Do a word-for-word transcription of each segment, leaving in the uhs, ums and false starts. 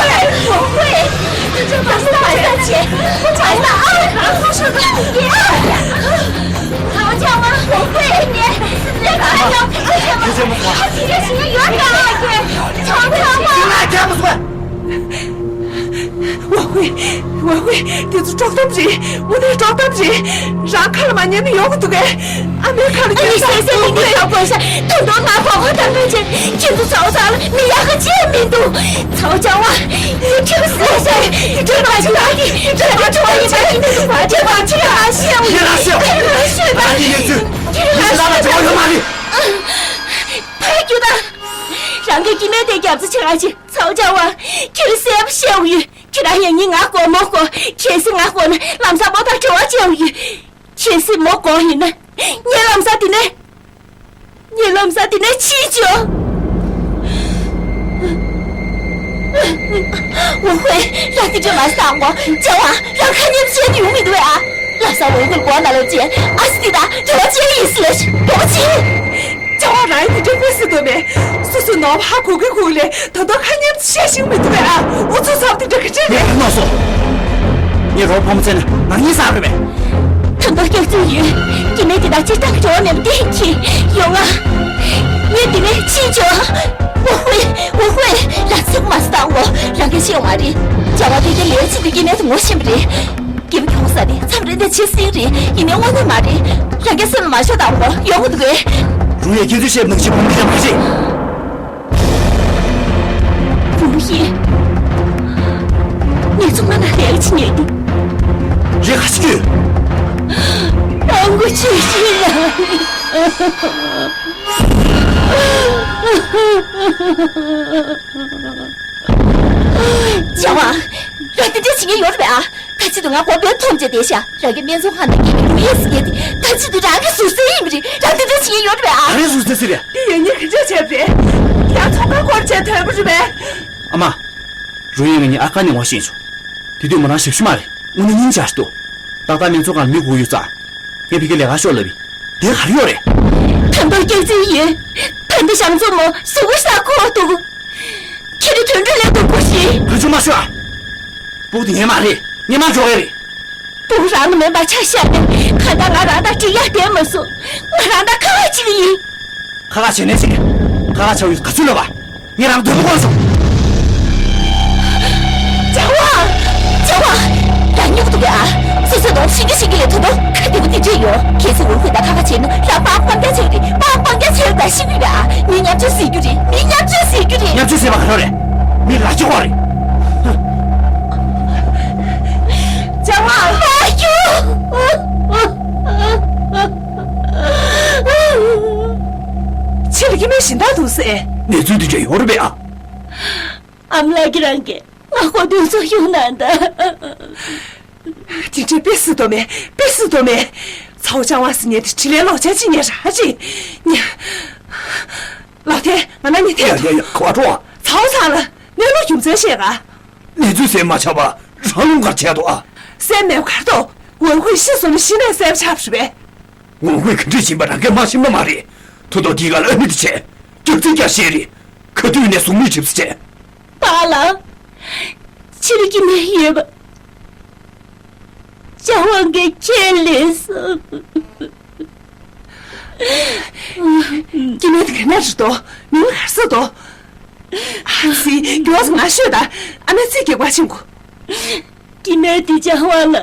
我会，这把是白菜钱，我找到二十多万元。曹家吗？我会，你，你把他要赔钱吗？他几个钱有点二爷，曹家吗？ ཝེ་ཧུའེ། ཝེ་ཧུའེ། དེ་ཚོ་དཀྲོག་གཏམ་རེད། དངོས་གནས་དཀྲོག་གཏམ་རེད། རང་ཁ་ལ་མ་ཉན་ནི་ཡོང་གི་འདུག་གས། ཨ་མའི་ཁ་ལ་ཉན་ས་ཟེར་ནས་ངས་ཡག་པོ་ཤ་དོན་དུ་ང་གོ་གོ་དང་ཕན་ཆད་ཁྱེད་ཚོ་ཚའོ་ཚང་ལ་མི་ཡག་ག་ཅི་ཡང་མི་འདུག་ཚའོ་ཅང་ཝང་ངས་ཁྱེད་ལ་ཟེར་ཤ་ཡི་དྲན་པ་ཆུ་ལ་གི་དྲན་པ་ཆུ་ལ་ཡིན་པ་ཡིན་འདུག་པ་དྲན་པ་ཆུ་ལ་ཤེས་ཡོང་ཡིན་ཁྱེད་ལ་ཤེས་པ་ཡིན་ཚུལ་ཁྱེད་ལ་ཤེས་པ་ཡིན། ཁྱེད་ལ་ཤེས་པ་ཡིན། ཕར་རྒྱུགས་དང་། རང་གི་སྐྱེ་དམན་དེ་རྒྱབ་རྩ་བྱེད་རང་བྱེད། ཚའོ་ཅང་ཝང་ཁྱེད་ལ་གསལ་པོ་བཤད་ཡོད། ཁྱེད་རང་ཡང་ངའི་ང་སྒོ་མོ་སྒོ། གལ་སྲིད་ང་སྒོ་ན་ལམ་སང་མོ་དང་འབྲེལ་བ་བྱེད་ཡོད། གལ་སྲིད་མོ་སྒོ་ཡིན་ན། ངའི་ལམ་སང་དེ་ནས། ངའི་ལམ་སང་དེ་ནས་ཕྱིན་ཆོག་ཝེ་ཧུའེ། རང་དེ་འདྲ་མ་བསམ་གོ་ཅང་ཝང་རང་ཁ་ཉེམ་བྱས་ཡོང་མི་འདུག་ཨ། ལམ་སང་ཝེ་ཧུའེ་སྒོ་ན་ལབ་རྗེས་ཨ་སི་དེ་དང་འབྲེལ་བ་བྱས་ཡིན་ཟེར་ལབ་ཤིག་གོ་ཅི། ཅང་ཝང་རང་དེ་འདྲ་དཔེ་སྲིད་དོ་མེད། སོ་སོའི་ནོར་བ་ཧ་གོ་གི་གོ་ལས་ད་དུང་ཁ་ཉེམ་བཤད་ཤིང་མི་འདུག་པས་ཨ། འུ་ཚོ་ཚབ་དེ་འདྲ་ག་ཅི་རེད། ངས་ག་ནོར་སོང་། ངས་རོགས་ཕོ་མོ་བཙལ་ན་ནང་ཉིན་བཟང་རེད་པས། ད་དུང་སྐྱག་རྫུན་ཡོད། སྐྱེ་དམན་དེ་དག་སྤྱིར་བཏང་གི་འབྲེལ་བ་མེད་པ་དེ་ཡིན་གྱི་ཡོང་ང་། ངས་དེ་ནས་ཕྱིན་ཆོག་ཝེ་ཧུའེ། ཝེ་ཧུའེ། ལ་ཚིག་མ་སྟངས་གོ་རང་གིས་ཤེས་ཡོང་མ་རེད། ཅང་ཝང་དེ་གའི་ལས་ཚིག་དེ་སྐྱེ་དམན་དུ་ངོ་ཤེས་པ་རེད། སྐྱེ་བོ་ཁྱོང་ས་དེ་མཚམས་རེ་འདི་བྱེད་སྲིད་རེད། ཡིན་ནའི་དངོས་གནས་མ་རེད། རང་གི་སེམས་ལ་མ་ཤོར་དང་གོ་ཡོང་གི་འདུག་གས། རུང་ཡས་ཁྱེད་ཚོས་བཤད་ནང་བཞིན་བུ་མོ་ཡང་མ་རེད། རུང་ཡས། ངས་ཚོང་ཁང་ནང་ལས་ཀ་བྱེད་ཉན་ཏེ། རེད་ག་ཅི་ཡོད། རང་མགོ་ཆེ་ཤེས་རང་རེད། ཅང་ཝང་། རང་དེ་འདྲ་བྱེད་ཉན་ཡོད་རེད་པས་ཨ། ད་ཆེད་དུ་ང་སྒོ་དཔེ་མཐོང་བྱས་བསྡད་ཤག་རང་གི་སྨན་ཚོང་ཁང་ནང་སྐྱེས་པའི་རུང་ཡས་ཟེར་མཁན་དེ་ད་ཆེད་དུ་རང་གི་ཟུར་སྲིན་ཡིན་པ་རེད། རང་དེ་འདྲ་བྱེད་ཉན་ཡོད་རེད་པས་ཨ། ཨ་རེ་ཟུར་སྲིན་ཟེར་རེད། འདི་ཡོད་ཉིན་ག་འདྲ་བྱས་པ་རེད། ཡང་ཚོང་ཁང་སྐོར་བྱས་ཐོན་པ་རེད་པས། ཨ་མ། རུང་ཡས་ང་གཉིས་ཨ་ཁ་ནས་ངོ་ཤེས་བྱུང་། དེ་དུས་མོ་རང་ཞབས་ཕྱི་མ་རེད། དངོས་གནས་སྙིང་རྗེ་ཞིག་འདུག་ཏག་ཏག་སྨན་ཚོང་ཁང་ལ་མི་སྒུག་ཡོད་ཙང་། ངས་ཕ་གིར་ལས་ཀ་ཤོག་ལབ་ཡིན། དེ་ག་རེ་ཡོད་རེད། ད་དུང་སྐྱག་རྫུན་ཡོད། ད་ལྟ་ཞང་ཚོ་མོ་གཟུགས་པོ་ས་ཁོག་འདུག་ཁྱེད་རང་དོན་གྲུབ་ལས་སྡུག་པོ་ཞིག་གང་བྱུང་མ་ཤོད་ཨ། སྤུ་གུ་དེ་ངའི་མ་རེད། ངས་མ་འཇོག་གི་རེད། སྤུ་གུ་རང་ལ་མེད་པ་ཆ་བཞག་ནས་གང་ལྟར་ང་རང་དང་འགྲིག་ཡ་བསྡད་མ་སོང་། ང་རང་དང་ཁ་ཁ་གཅིག་ཡིན། ཁ་ཁ་བྱས་ནས་བྱེད། ཁ་ཁ་བྱ་བའི་ག་ཚོད་ལབ་པ། ངས་རང་དོན་དུ་གོ་སོང་། ཅང་ཝང་། ཅང་ཝང་། རང་སྨྱུ་གུ་འདུག་གས་ཨ། སོ་སོའི་གདོང་ཤིང་གི་ཤིང་གི་ལས་དོན་དུ་ཁ་བདེ་པོ་དེ་འདྲས་ཡོད། གལ་སྲིད་འུར་ཁུག་དང་ཁ་ཁ་བྱས་ན་རང་པང་སྤང་རྒྱག་ཆེ་གི་རེད། པང་སྤང་རྒྱག་ཆེ་གི་རེད་ཤི་གི་རེད་ཨ། མི་ཉམ་ཆུང་ཟེར་རྒྱུ་རེད། མི་ཉམ་ཆུང་ཟེར་རྒྱུ་རེད། ཉམ་ཆུང་ཟེར་བ་ག་རེ་རེད། མི་ལ་ཅི་གོ་རེད། ཅང་ཝང་། ཕྱི་ལ་སྐྱེ་དམན་གཞན་དག་འདུག་ཟེར། གནས་ཚུལ་འདི་འདྲ་ཡོད་རེད་པས་ཨ། ཨ་མ་ལགས་ཀྱིས་རང་གིས་ང་ཁོ་དོན་ཚོགས་ཡོང་ན་ད། དེ་འདྲའི་དཔེ་སྲིད་དོ་མེད། དཔེ་སྲིད་དོ་མེད། ཚའོ་ཅང་ཝང་ཟེར་མཁན་དེ་འཕྲིན་ལས་ལོག་ཅན་ཅིག་ཡིན་ར་ཅིག་ཡིན། ལགས་ཐེ། ང་ན་ནི་ཐེ། ཡ་ཡ་ཡ། ག་པར་འགྲོ། ཚའོ་ཚང་ལ་གནས་ལུགས་རྒྱུ་མཚན་བཤད་ག་གནས་ཚུལ་གསལ་མ་ཆགས་པ་རང་རླུང་གར་བྱས་འདུག་ཨ། གསལ་མེད་པ་གར་འདུག་ཝེ་ཧུའེ་ཤི་སོང་ན་ཤི་ནས་གསལ་ཆགས་པ་རེད་པས། ཝེ་ཧུའེ་ག་འདྲས་ཡིན་པ་རང་གིས་མ་ཤེས་ན་མ་རེད། ཐུག་ཐོག་འདི་ག་ལ་ཨ་མི་དེ་བྱས། སྐྱག་རྫུན་རྒྱག་ཤེས་རེད། ག་དུས་ནས་གཟུགས་མེད་གྲིབ་སེ་བྱས། པཱ་ལགས། ཕྱི་ལ་སྐྱེ་དམན་ཡོད་པ། ཅང་ཝང་གིས་ཁས་ལེན་སོང་། སྐྱེ་དམན་དེ་ག་ནས་རེད་དོ། མིང་ག་རེ་ཟེར་དོ། ཨ་ཙི། མགྱོགས་སེ་ང་ཤོད་དང་། ཨ་མས་ཚིག་གི་བ་ཆེན་གོ། སྐྱེ་དམན་དེ་ཅང་ཝང་ལ་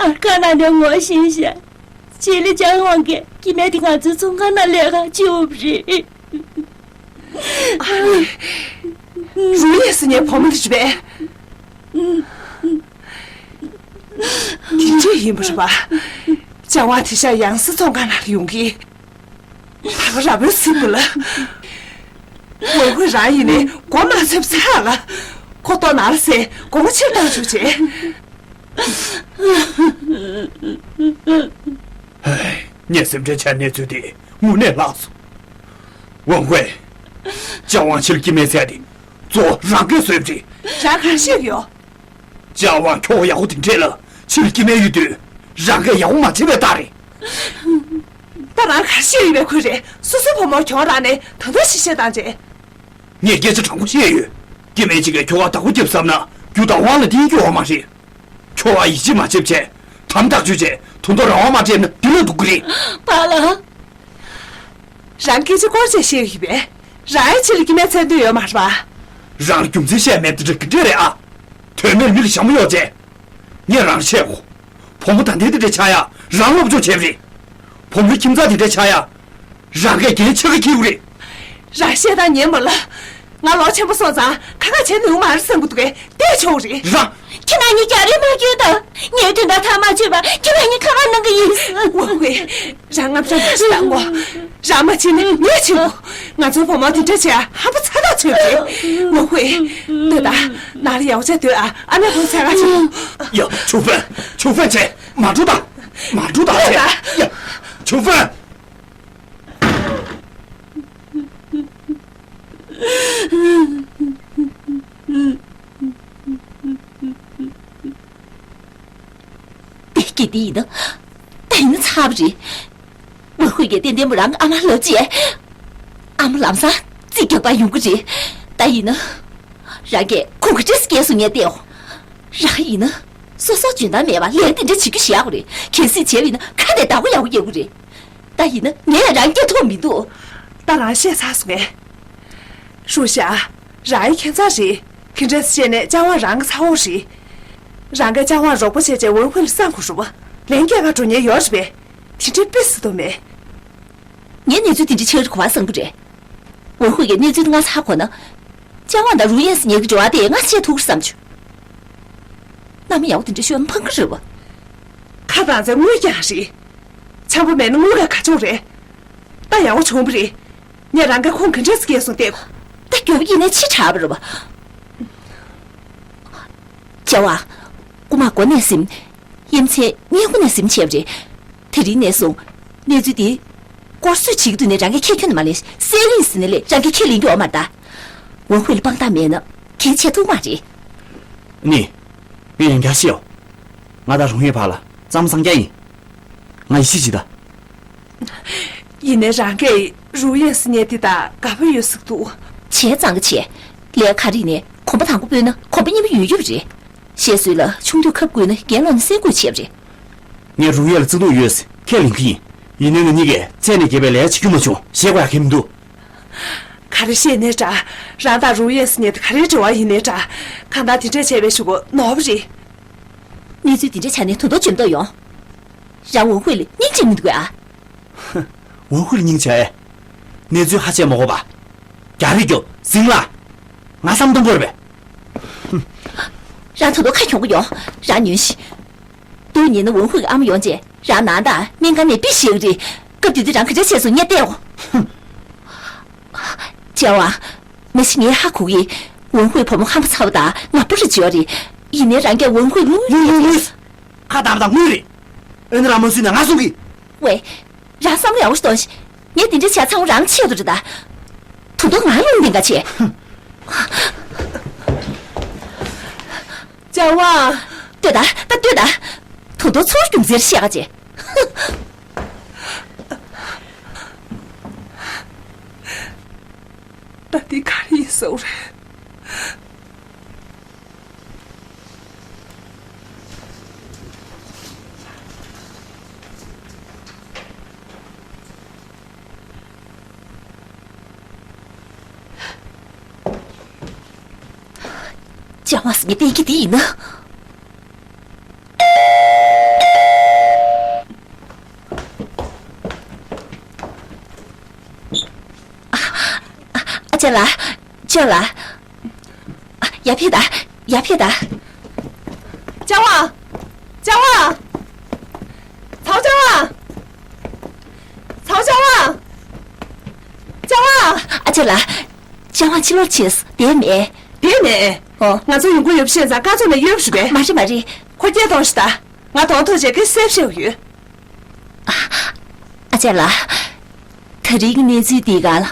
ཨར་ཁ་ནང་ནས་ངོ་ཤེས་ཤག་ཕྱི་ལ་ཅང་ཝང་གིས་སྐྱེ་དམན་དེ་ང་ཚོའི་ཚོང་ཁང་ནང་ལས་ཀ་བྱེད་འོ་རེད། ཨ་ནི། རུང་ཡས་ཟེར་མཁན་བུ་མོ་དེ་རེད་པས། དེ་འདྲས་ཡིན་པ་རེད་པ། ཅང་ཝང་དེ་ཤག་ཡང་སེ་ཚོང་ཁང་ནང་ལ་ཡོང་གི། ད་ག་ར་བོའི་སྲིད་པ་ལ། ཝེ་ཧུའེ་རང་ཡིན་ནའི་མགོ་མ་ཚོས་ཚར་ལ། ཏོག་ཏོག་ནར་སེ་དགོང་མོ་ཕྱིར་བཏང་བཅུག་བྱས། ཧེ། ངས་སེམས་ཁྲལ་བྱས་གནས་ཚུལ་དེ་དངོས་གནས་ལྷག་སོང་། ཝང་ཧུའེ། ཅཱ་ཝང་ཕྱིར་སྐྱེ་དམན་བཙལ་ཏེ་གཙོ་བོ་རང་གིས་བཟོས་པ་རེད། རང་ག་རེ་བཤད་ཀྱི་ཡོད། ཅཱ་ཝང་ཁྱོ་ག་ཡག་པོ་དེ་འདྲས་ལ་ཕྱིར་སྐྱེ་དམན་ཡོད་དུས་རང་གིས་ཡག་པོ་མ་བྱས་པའི་རྟགས་རེད། ད་རང་ག་རེ་བཤད་ཡོད་པའི་ཁུལ་རེད། སོ་སོའི་བུ་མོར་གྱོང་རག་ནས་ད་དུང་ཞིབ་བཤེར་བཏང་རྗེས། ངས་སྐད་ཆ་དྲང་པོ་བཤད་ཡོད། སྐྱེ་དམན་གཅིག་གིས་ཁྱོ་ག་བདག་པོ་རྒྱབ་བསམ་ན་རྒྱུ་དང་དབང་ལ་བརྟེན་རྒྱུ་ཡོད་མ་རེད། ཁྱོ་ག་ཡིད་ཆེས་མ་བྱེད་བྱས་དམ་དྲག་བྱོས་བྱས་དོན་དུ་རང་དབང་མ་སྤྲད་ན་འདི་ལ་འདུག་གི་རེད། པཱ་ལགས། རང་སྐད་ཆ་སྐོར་ཅིག་བཤད་ཡོད་པས། རང་ཡང་ཕྱི་ལ་སྐྱེ་དམན་བཙལ་འདོད་ཡོད་མ་རེད་པ། རང་ལ་རྒྱུ་མཚན་བཤད་མེད་དེ་འདྲ་གི་འདྲ་རེད་ཨ། དོན་མེད་མི་ལ་ཞྭ་མོ་གཡོག་བྱས། ངས་རང་ལ་བཤད་གོ། བུ་མོ་ད་ལྟའི་དེ་འདྲ་ཆགས་ཡ་རང་སློབ་སྦྱོང་བྱས་པ་རེད། བུ་མོ་ལ་ཁྱིམ་ཚང་དེ་འདྲ་ཆགས་ཡ། རང་གིས་འགན་ཆེ་ག་འཁྱེར་ཡོད་རེད། རང་བཤད་སྟངས་ཉན་མ་ལ། ང་ལོ་ཆེན་པོ་སོང་ཙང་ཁ་ཁ་བྱེད་ནུས་མ་རེད་བསམ་གི་འདུག་གས་བལྟས་ཆོག་རེད། རང་། ཁྱེད་རང་གཉིས་རྒྱག་རེས་མ་སྐྱོན་དང་། ངས་དོན་དག་ཐག་མ་ཆོད་པར་ཁྱེད་རང་གཉིས་ཁ་པར་གནང་གི་ཡིན། ཝང་ཧུའེ། རང་ངམ་ཤ་ངམ་ཤ་བཏང་གོ། རང་མ་བྱེད་ན་ངས་བྱེད་གོ། ང་ཚོའི་བུ་མོ་དེ་འདྲ་བྱེད་ཧམ་པ་ཚ་ཐག་ཆོད་རེད། ཝང་ཧུའེ། ལྟོས་དང་། ནང་ལ་ཡག་པོ་བྱས་སྡོད་ཨ། ཨ་མས་ཁོང་འཚོལ་ག་ཕྱིན། ཡ། ཆུ་ཧྥན། ཆུ་ཧྥན་བྱས་མ་འགྲོ་དང་། མ་འགྲོ་དང་བྱས། ཡ། ཆུ་ཧྥན། བདེ་སྐྱིད་འདི་ཡིན་ན། ད་ཡིན་ན་ཚར་བ་རེད། ཝང་ཧུའེ་གིས་ཏན་ཏན་མོ་རང་གི་ཨ་མ་ལབ་རྗེས། ཨ་མ་ལམ་སང་རྩིས་རྒྱག་པར་ཡོང་གི་རེད། ད་ཡིན་ན། རང་གིས་ཁོང་གི་ཌི་རེ་སི་སྐྱེལ་སོང་ངས་བལྟས་འོ། རང་ཡིན་ན། སོ་སོ་འཇོན་ཐང་མེད་པར་ལས་འདི་འདྲ་བྱེད་རྒྱུ་ཞེ་དྲག་རེད། གལ་སྲིད་བྱས་པ་ཡིན་ན་ཁ་དེ་བདག་པོ་ཡག་པོ་རྒྱག་གི་རེད། ད་ཡིན་ན་ངས་ཡང་རང་སྐྱོབ་ཐུབ་མི་འདུག་ད་རང་བཤད་ཚར་སོང་ངས། ཧྲུའུ་ཞ། རང་ཡང་ཁྱད་མཚར་རེད། ག་འདྲས་སེ་བཤད་ནའི་ཅཱ་ཝང་རང་གི་ཚ་བོ་རེད། རང་གིས་ཅཱ་ཝང་རོགས་པ་བྱས་བྱས་ཝང་ཧུའེ་ལ་བསམ་དགོས་རེད་པ། ལན་སྐྱེལ་ག་འགྲོ་མཁན་ཡོད་རེད་པས། དེ་འདྲའི་དཔེ་སྲིད་དོ་མེད། ངས་གནས་ཚུལ་དེ་འདྲ་ཆགས་རྒྱུ་ག་པར་བསམ་གྱི་རེད། ཝང་ཧུའེ་གིས་གནས་ཚུལ་དེ་སྔ་ས་གོ་ན། ཅཱ་ཝང་དང་རུའུ་ཡེན་སི་གཉིས་ཀྱི་འབྲེལ་བ་དེ་སྔ་ཕྱི་ཐུག་རེད་བསམ་བྱུང་། མནའ་མ་ཡག་པོ་དེ་འདྲ་ཤོར་ན་ཕངས་ཀྱི་རེད་པ། ཁ་བཏང་ཚེ་དངུལ་རྐྱང་རེད། འཆམ་པོ་མེད་ན་དངུལ་ག་ག་ཆོག་རེད། ད་ཡག་པོ་བྱུང་བ་རེད། ངས་རང་གི་ཁོང་ག་འདྲས་སེ་སྐྱེལ་སོང་བལྟས་གོ། ད་རྒྱོབ་ཡིན་ནའི་ཕྱི་དྲགས་པ་རེད་པ། ཅཱ་ཝང་། རྐུ་མ་མགོ་ནས་ཟིན། གཡེམ་ཚེ་སྔས་མགོ་ནས་ཟིན་བྱས་པ་རེད། དེ་རིང་ནས་བཟུང་། གནས་ཚུལ་འདི། སྐོར་སོད་བྱེད་ཀྱི་འདུག་ནས་རང་གིས་ཁྱེད་ཁྱོན་ནས་མ་ལེན། སེ་རིང་ཟིན་ནས་ལས་རང་གིས་ཁས་ལེན་རྒྱུ་ཡོད་མ་རེད་ད། ཝང་ཧུའེ་ལ་དཔང་རྟགས་མེད་ན། གལ་ཆེ་ཐུག་མ་རེད། ནི། ངས་ཡང་བསྐྱར་བཤད་ཡོད། ང་དང་རུང་ཡོད་བར་ལ་གཙང་མ་གཙང་རྐྱང་ཡིན། ང་ཡིད་ཆེས་བྱེད་ད། ཡིན་ནའི་རང་གིས་རུའུ་ཡེན་སི་གཉེར་དེ་དང་དགའ་པོ་ཡོད་ཟེར་གྱི་འདུག་བྱས་ཙང་གི་བྱས། ལས་ཁ་རིག་ནས་གོམ་པ་དང་པོ་སྤོས་ན་གོམ་པ་གཉིས་པ་ཡོད་རྒྱུ་རེད། བཤད་སྲོལ་ལ་ཆུང་དུས་ཁབ་བསྐུས་ན་རྒན་ལོག་ན་སེན་དགོས་བྱས་པ་རེད། ངས་རུའུ་ཡེན་ལ་བརྩི་འདོད་ཡོད་ཟེར་ཁས་ལེན་གྱི་ཡིན། ཡིན་ནའི་ང་གཉིས་ཀས་རྩད་ནས་འགེབས་པའི་ལས་བྱེད་རྒྱུ་མ་བྱུང་། བཤད་དགོས་ཡ་གང་ཡང་མི་འདུག་ག་རེ་བཤད་ནའི་འདྲ། རང་དང་རུའུ་ཡེན་སི་གཉེར་དེ་ག་རེའི་འབྲེལ་བ་ཡིན་ནའི་འདྲ། གང་ལྟར་དེ་འདྲས་བྱས་པའི་གཞུག་གུ་ནོར་བ་རེད། གནས་ཚུལ་འདི་འདྲ་ཆགས་ནས་ད་དུང་འཇོན་མདོག་ཡོང་། རང་ཝང་ཧུའེ་ལ་སྙིང་རྗེ་མི་འདུག་གས་ཨ། ཝང་ཧུའེ་ལ་སྙིང་རྗེ་ཨེ། གནས་ཚུལ་ཧ་ཅང་མ་གོ་བ། རྒྱག་རེས་རྒྱོབ་ཟིང་ལ། ང་བསམ་གཏོང་དགོས་རེད་པས། རང་ད་དུང་ཁ་གྱོང་གི་ཡོང་། རང་ཉོན་ཞིག་སྡུག་ཉེན་ན་ཝང་ཧུའེ་གི་ཨ་མ་ཡོང་རྗེས་རང་ནང་དང་སྨན་ཁང་ནས་པི་ཤེས་གི་རེད། སྐབས་དེ་དུས་རང་ག་འདྲ་བྱས་སོང་ངས་བལྟས་འོ། ཅེ་ཝང་། མ་གཞི་ངས་ཧ་གོ་གི། ཝང་ཧུའེ་བུ་མོ་ཧམ་པ་ཚ་བོ་དང་ནག་པོ་རེད་བརྗོད་རེད། ཡིན་ནའི་རང་གིས་ཝང་ཧུའེ་དངུལ། དངུལ་དངུལ། ཁ་བཏང་བ་དང་དངུལ་རེད། ཨེ་ནི་རང་མ་སུས་ན་ང་གསུང་གི། ཝེ། རང་བསམ་བློ་ཡག་པོ་ཞིག་གཏོང་ཞིག་ངས་དེ་འདྲ་བྱས་ཚང་མ་རང་ཆེད་དུ་རེད་ད། ད་དུང་ང་ལུང་འདི་འགའ་བྱས། ཅེ་ཝང་། ལྟོས་ད། ད་ལྟོས་ད། ད་དུང་ཚུར་རྒྱུ་མཚན་བཤད་ག་བྱས། ད་འདི་ག་རེ་ཡིན་ཟེར་བ་རེད། ཅེ་ཝང་ཟེར་མཁན་བསྟན་རྒྱུ་འདི་ཡིན་ན། ཨ་ཅེ་ལགས། ཅེ་ལགས། ཡར་ཕེབས་དང་། ཡར་ཕེབས་དང་། ཅེ་ཝང་། ཅེ་ཝང་། ཚའོ་ཅེ་ཝང་། ཚའོ་ཅེ་ཝང་། ཅེ་ཝང་། ཨ་ཅེ་ལགས། ཅེ་ཝང་ཕྱི་ལོགས་ཕྱིན་སོང་། བསྡད་མེད། དེ་ནས། ཨོ། ང་ཚོ་ཡོང་གི་ཡོད་པ་ཤེས་ཙང་སྐར་ཚོགས་ནས་གཡོལ་བ་རེད་པས། མ་རེད་མ་རེད། ཁོ་སྐད་གཏོང་ཤིག་ད། ང་གདོང་ཐུག་བྱས་ཀྱི་གསལ་བཤད་ཡོད། ཨ་ཅག་ལགས། ད་རེས་ཀྱི་གནས་ཚུལ་འདིའི་སྒང་ལ།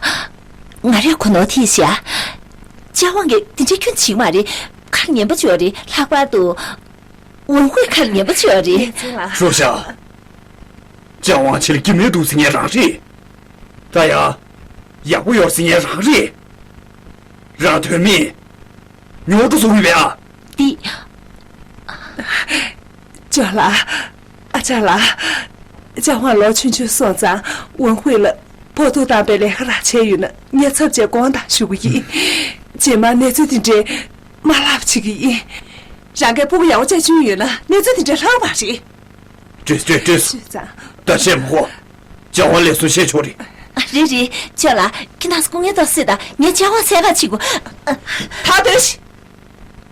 ང་རས་གོ་ནོར་ཐེབས་ཤག་ཅཱ་ཝང་གིས་དེ་འདྲའི་སྐྱོན་བྱེད་ཀྱི་མ་རེད། ཁ་ངན་པ་ཅིག་ཡོད་རེད། ལྷག་པར་དུ། ཝུན་ཧུའེ་ཁ་ངན་པ་ཅིག་ཡོད་རེད། ཧྲུའུ་ཞའོ། ཅཱ་ཝང་ཕྱིར་སྐྱིད་མེད་འདུག་ཟེར་མཁན་རང་རེད། ད་ཡ། ཡག་པོ་ཡོད་ཟེར་མཁན་རང་རེད། རང་དོན་མེད། ཉོག་ཏུ་བཟུང་ཡོད་པས་ཨ། འདི། ཅོ་ལགས། ཨ་ཅག་ལགས། ཅཱ་ཝང་ལོ་ཆུང་ཆུང་སོང་ཙང་ཝུན་ཧུའེ་ལ་ཕོག་ཐུག་བཏང་པའི་ལས་ཀ་རག་བྱས་ཡོད་ན་ངས་ཚབ་བྱས་དགོངས་དག་ཞུ་གི་ཡིན། རྗེས་མ་གནས་ཚུལ་དེ་འདྲའི་མ་ལབ་བྱེད་ཀྱི་ཡིན། རང་གིས་སྤུ་གུ་ཡག་པོ་ཅིག་བྱུང་ཡོད་ན་གནས་ཚུལ་དེ་འདྲ་ལྷག་མ་རེད། བྲོས་བྲོས་བྲོས། བྱས་ཙང་། ད་བཤད་མ་དགོས། ཅཱ་ཝང་ལས་སུ་བཤད་ཆོག་རེད། རེད་རེད། ཅོ་ལགས། ཁྱེད་རང་ཚོ་སྐུ་ངལ་ཏོག་ཙམ་སེལ་དང་། ངས་ཅཱ་ཝང་འཚོལ་ག་ཕྱིན་དགོས། ད་སྡོད་ཤིག་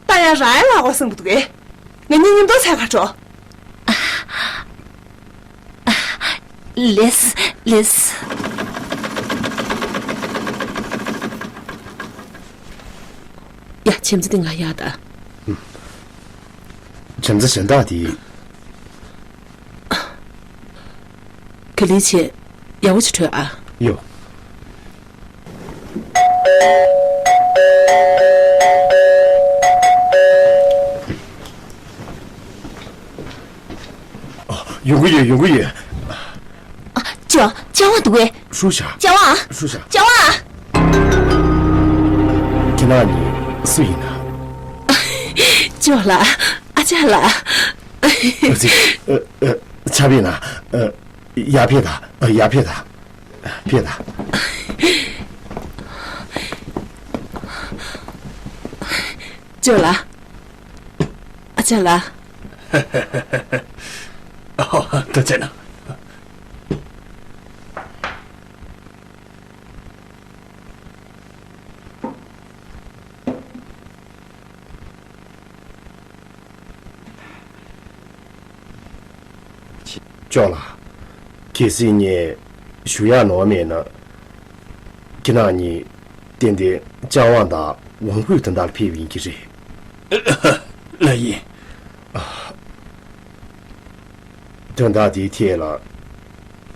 ད་ཡང་རང་ཡང་ལབ་དགོས་བསམ་གྱི་འདུག་གས། ང་གཉིས་མཉམ་དུ་འཚོལ་ག་འགྲོ། ལེགས་ལེགས། ཡ། ཁྱིམ་མཚེས་དེ་ང་ཡག་ད། ཁྱིམ་མཚེས་གཞན་དག་དེ། ག་ལེར་བྱེད། ཡག་པོ་ཅིག་བྲོས་ཨ། ཡོ། ཡོང་གི་ཡོད། ཡོང་གི་ཡོད། ཨ། ཅོ། ཅཱ་ཝང་འདུག་གས། ཧྲུའུ་ཞའོ། ཅཱ་ཝང་། ཧྲུའུ་ཞའོ། ཅཱ་ཝང་། ཁྱེད་རང་གཉིས་སུ་ཡིན་ན། ཅོ་ལགས། ཨ་ཅག་ལགས། ཨ་ཙི། ཨ། ཨ། ཆ་བེད་ན། ཨ། ཡར་ཕེབས་དང་། ཨ། ཡར་ཕེབས་དང་། ཕེབས་དང་། ཅོ་ལགས། ཨ་ཅག་ལགས། ཨོ། ཐུགས་རྗེ་གནང་། ཅོ་ལགས། གལ་སྲིད་ངས་ཞུ་ཡག་ནོར་མེད་ན། ཁྱེད་རང་གཉིས་ཏན་ཏན་ཅཱ་ཝང་དང་ཝང་ཧུའེ་དོན་དག་ལ་ཕེབས་ཡིན་གྱི་རེད། ལགས་ཡིན། དོན་དག་དེའི་ཐད་ལ་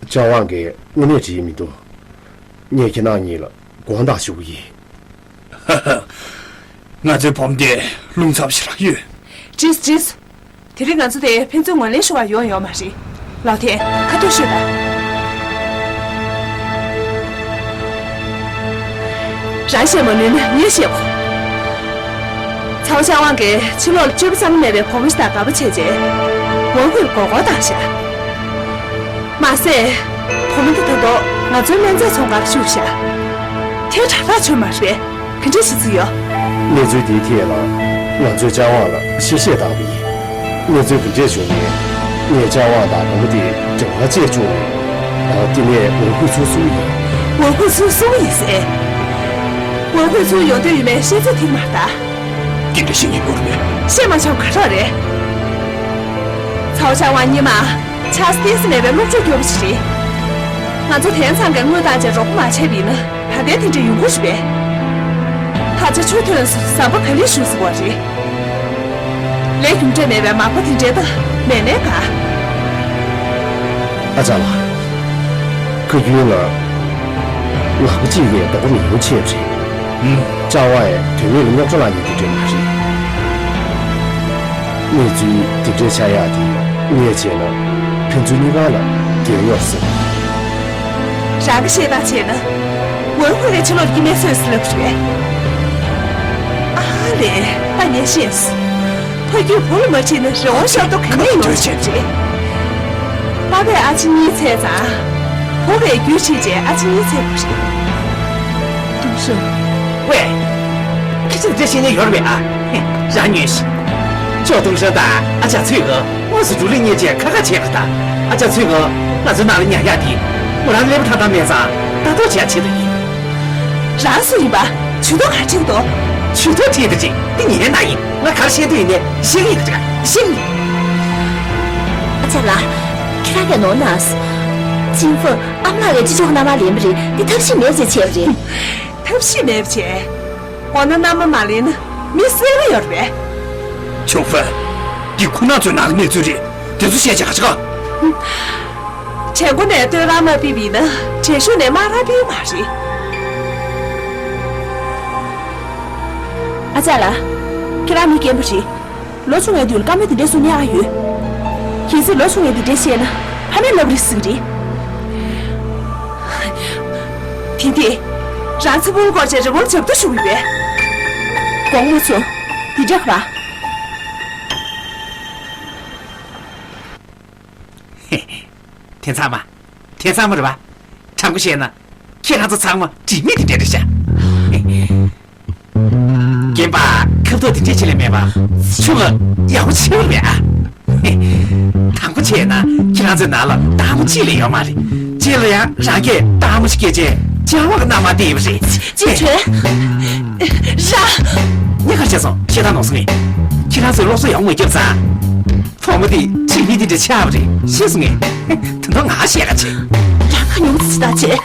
ཅཱ་ཝང་གིས་དངོས་གནས་བྲིས་མི་འདུག་ངས་ཁྱེད་རང་གཉིས་ལ་དགོངས་དག་ཞུ་གི་ཡིན། ཧ་ཧ། ང་ཚོའི་བུ་མོ་དེ་རླུང་འཚུབ་ཞིག་རག་ཡོད། བྲིས་བྲིས། དེ་རིང་ང་ཚོ་དེ་ཕན་ཚུན་ངོས་ལེན་ཞུ་བར་ཡོང་ཡོད་མ་རེད། ལའོ་ཐེ། ཁ་ཐུག་ཤོད་དང་། རང་བཤད་མ་ནུས་ན་ངས་བཤད་དགོས། ཚའོ་ཅཱ་ཝང་གིས་ཕྱི་ལོགས་ལ་སྤྱོད་པ་ཙམ་མེད་པའི་བུ་མོ་ཞིག་དང་དགའ་པོ་བྱས་རྗེས། ཝང་ཧུའེ་མགོ་སྐོར་བཏང་ཤག་མ་ཟད། བུ་མོ་འདི་ད་དུང་ང་ཚོའི་སྨན་རྫས་ཚོང་ཁང་ལ་ཞུགས་ཤག་དེ་དྲག་ཐག་ཆོད་མ་རེད་པས། ག་འདྲ་ཞིག་བརྩིས་ཡོད། གནས་ཚུལ་འདིའི་ཐད་ལ་ང་ཚོས་ཅཱ་ཝང་ལ་ཞིབ་བཤེར་བཏང་བ་ཡིན། གནས་ཚུལ་ག་འདྲས་བྱུང་ཡོད། ངས་ཅཱ་ཝང་དང་བུ་མོ་དེ་འབྲེལ་བ་བཅད་བཅུག་ནས། ཨ། དེ་ནས་ཝང་ཧུའེ་ཚུར་བཟུང་ཡིན། ཝང་ཧུའེ་ཚུར་བཟུང་ཡིན་ཟེར། ཝང་ཧུའེ་ཚུར་ཡོང་འདོད་ཡོད་མེད་ཤེས་ཚད་ཐིག་མ་ལྟ། དེ་འདྲ་བཤད་མཁན་ཡོད་རེད་པས། བཤད་མ་ཆོག་ག་རེ་རེད། ཚའོ་ཅཱ་ཝང་སྔོན་མ་ཆར་སི་ཏིས་མེད་པའི་སློབ་ཕྲུག་སྐྱོ་པོ་ཞིག་རེད། ང་ཚོ་དེང་སང་གི་དངུལ་བཏང་བྱས་རོགས་པ་མ་བྱས་པ་ཡིན་ན་ད་ལྟའི་དེ་འདྲ་ཡོང་གི་རེད་པས། ད་ཆ་ཆུ་ཐོན་སོང་། ཟམ་པ་ག་ལེར་བཞུར་སོང་བ་རེད། ལས་རྒྱུ་འབྲས་མེད་པའི་མ་ཕོ་དེ་འདྲའི་ད་མེད་ནའི་དགའ། ཨ་ཅག་ལགས། ཁ་རྒྱུན་ལ་ལག་པ་གཅིག་གིས་རྡོག་པ་མི་ཡོང་ཆེ་བ་རེད། ཨུམ། ཅཱ་ཝང་ཡང་དོན་མེད་ལ་རྙོག་དྲ་བསླངས་མཁན་དེ་འདྲ་མ་རེད། གནས་ཚུལ་དེ་འདྲའི་ཆགས་ཡག་དེ་ངས་བྱས་ན་ཕན་ཚུན་གཉིས་ཀ་ལ་འགན་ཡོད་བསམ། རང་གི་བཤད་སྟངས་བྱས་ན། ཝང་ཧུའེ་ཕྱི་ལོགས་ལ་སྐྱིད་མེད་བཟོས་ཟེར་ལབ་རེད། ཨ་ལས། ད་ངས་ཤེས་སོང་། ཕ་རྒྱུད་བུ་ལ་མ་ཁྲིད་ན་རི་བོང་ཤོར་དུ་ག་ནས་ཡོང་ཆོག་རེད། པ་ཕས་ཨ་ཅེ་གཉིས་འཚོལ་ཙང་། བུ་ཕས་རྒྱུད་ཁྲིད་བྱས་ཨ་ཅེ་གཉིས་འཚོལ་དགོས་རེད། ཏུང་ཧྲེང་། ཝེ། ཁྱེད་ཚོས་འདི་ཤེས་ཉེན་ཡོད་རེད་པས་ཨ། རང་ཉོན་ཞིག་ཅོ་ཏུང་ཧྲེང་དང་ཨ་ཅག་ཚུལ་ཁང་དངོས་སུ་འགྲོ་གླེང་གཉེར་བྱས་ཁ་ཁ་བྱས་པ་དང་། ཨ་ཅག་ཚུལ་ཁང་ང་ཚོའི་ནང་ལ་ཉར་ཡག་དེ་མོ་རང་ཀླད་པ་ཐང་ཐང་མེད་ཙང་ལྟ་རྟོག་བྱེད་ཡག་ཆེད་དུ་ཡིན། རང་སུ་ཡིན་པ། ཇུས་གཏོགས་ག་ཁྲིད་དོ། ཇུས་གཏོགས་ཁྲིད་དུ་ཅིག་འདི་ངའི་ནང་ཡིན། ང་ག་རེ་བཤད་འདོད་ཡིན་ནས་བཤད་ཀྱི་ཡིན་ག་ཅིག་བཤད་ཀྱི་ཡིན། ཨ་ཅག་ལགས། ཁྱེད་རང་གིས་ནོར་ན། ཅིན་ཧྥང་ཨ་མ་ལགས་ཀྱིས་ཅི་ལྕོགས་མནའ་མ་ལེན་པ་རེད། འདི་ཐབས་ཤེས་མེད་པ་བྱས་བྱས་པ་རེད། ཐབས་ཤེས་མེད་པ་བྱས། འོ་ན་མནའ་མ་མ་ལེན་ན། མི་གསོད་ཀྱི་ཡོད་རེད་པས། ཆོག་ཧྥེ། འདི་ཁོ་རང་ཚོའི་ནང་གི་གནས་ཚུལ་རེད། དེ་ཚོ་བཤད་བྱ་ག་ཆ་ག་བྲན་མགོ་ནས་བཏོན་རང་མ་ཕེབས་པ་ཡིན་ན་བྲན་གཞུང་ནས་མ་རང་ཕེབས་མ་རེད། ཨ་ཅག་ལགས། ཁྱེད་རང་མི་རྒན་པོ་རེད། ལོ་ཆུང་བའི་དུས་ལ་བཀའ་མོལ་དེ་འདྲས་གསུང་མཁན་ཨ་ཡོད། གལ་སྲིད་ལོ་ཆུང་བའི་དེ་འདྲས་བཤད་ན་ཕ་མས་ལབ་རེད་ཟེར་གི་རེད། དེ་དེ། རང་ཚེ་ཕུང་སྐོར་བྱས་རི་བོར་འཇབ་རྡོ་ཞུ་གི་ཡོད་པས། དགོངས་མ་ཚོམས། དེ་འདྲ་ག་རེད། དེ་ཚང་མ། དེ་ཚང་མ་རེད་པ། དྲང་པོ་བཤད་ན། ཁྱེད་རང་ཚོ་ཚང་མ་དྲི་མེད་དེ་འདྲ་རེད་ཤག་རྒན་པ་ཁ་ཐུག་དེ་འདྲས་བྱེད་ལས་མེད་པ། ཆུང་ང་ཡག་པོ་བྱེད་པ་རེད་ཨ། དྲང་པོ་བྱས་ན་ཁྱེད་རང་ཚོའི་ནང་ལ་སྟག་མོ་གཅིག་ལས་ཡོད་མ་རེད། རྗེས་ལ་ཡང་རང་གིས་སྟག་མོ་ཞིག་སྐྱེས་རྗེས་ལྕགས་མ་གི་མནའ་མ་སྟེར་བ་རེད། ཅི་བྱོས། ར། ངས་ག་རེ་བྱས་སོང་། བཤད་སྟངས་ནོར་སོང་ངས། ཁྱེད་རང་ཚོས་སློབ་གསོ་ཡག་མ་བརྒྱབ་ཙང་། བུ་མོ་དེ་ཁྲིམས་མི་དེ་འདྲ་ཆགས་པ་རེད། ཤེས་སོང་ངས། ད་དུང་ང་བཤད་ག་བྱེད། རང་ཁ་ཉུང་ཙི་ཙི་ད་བྱེད།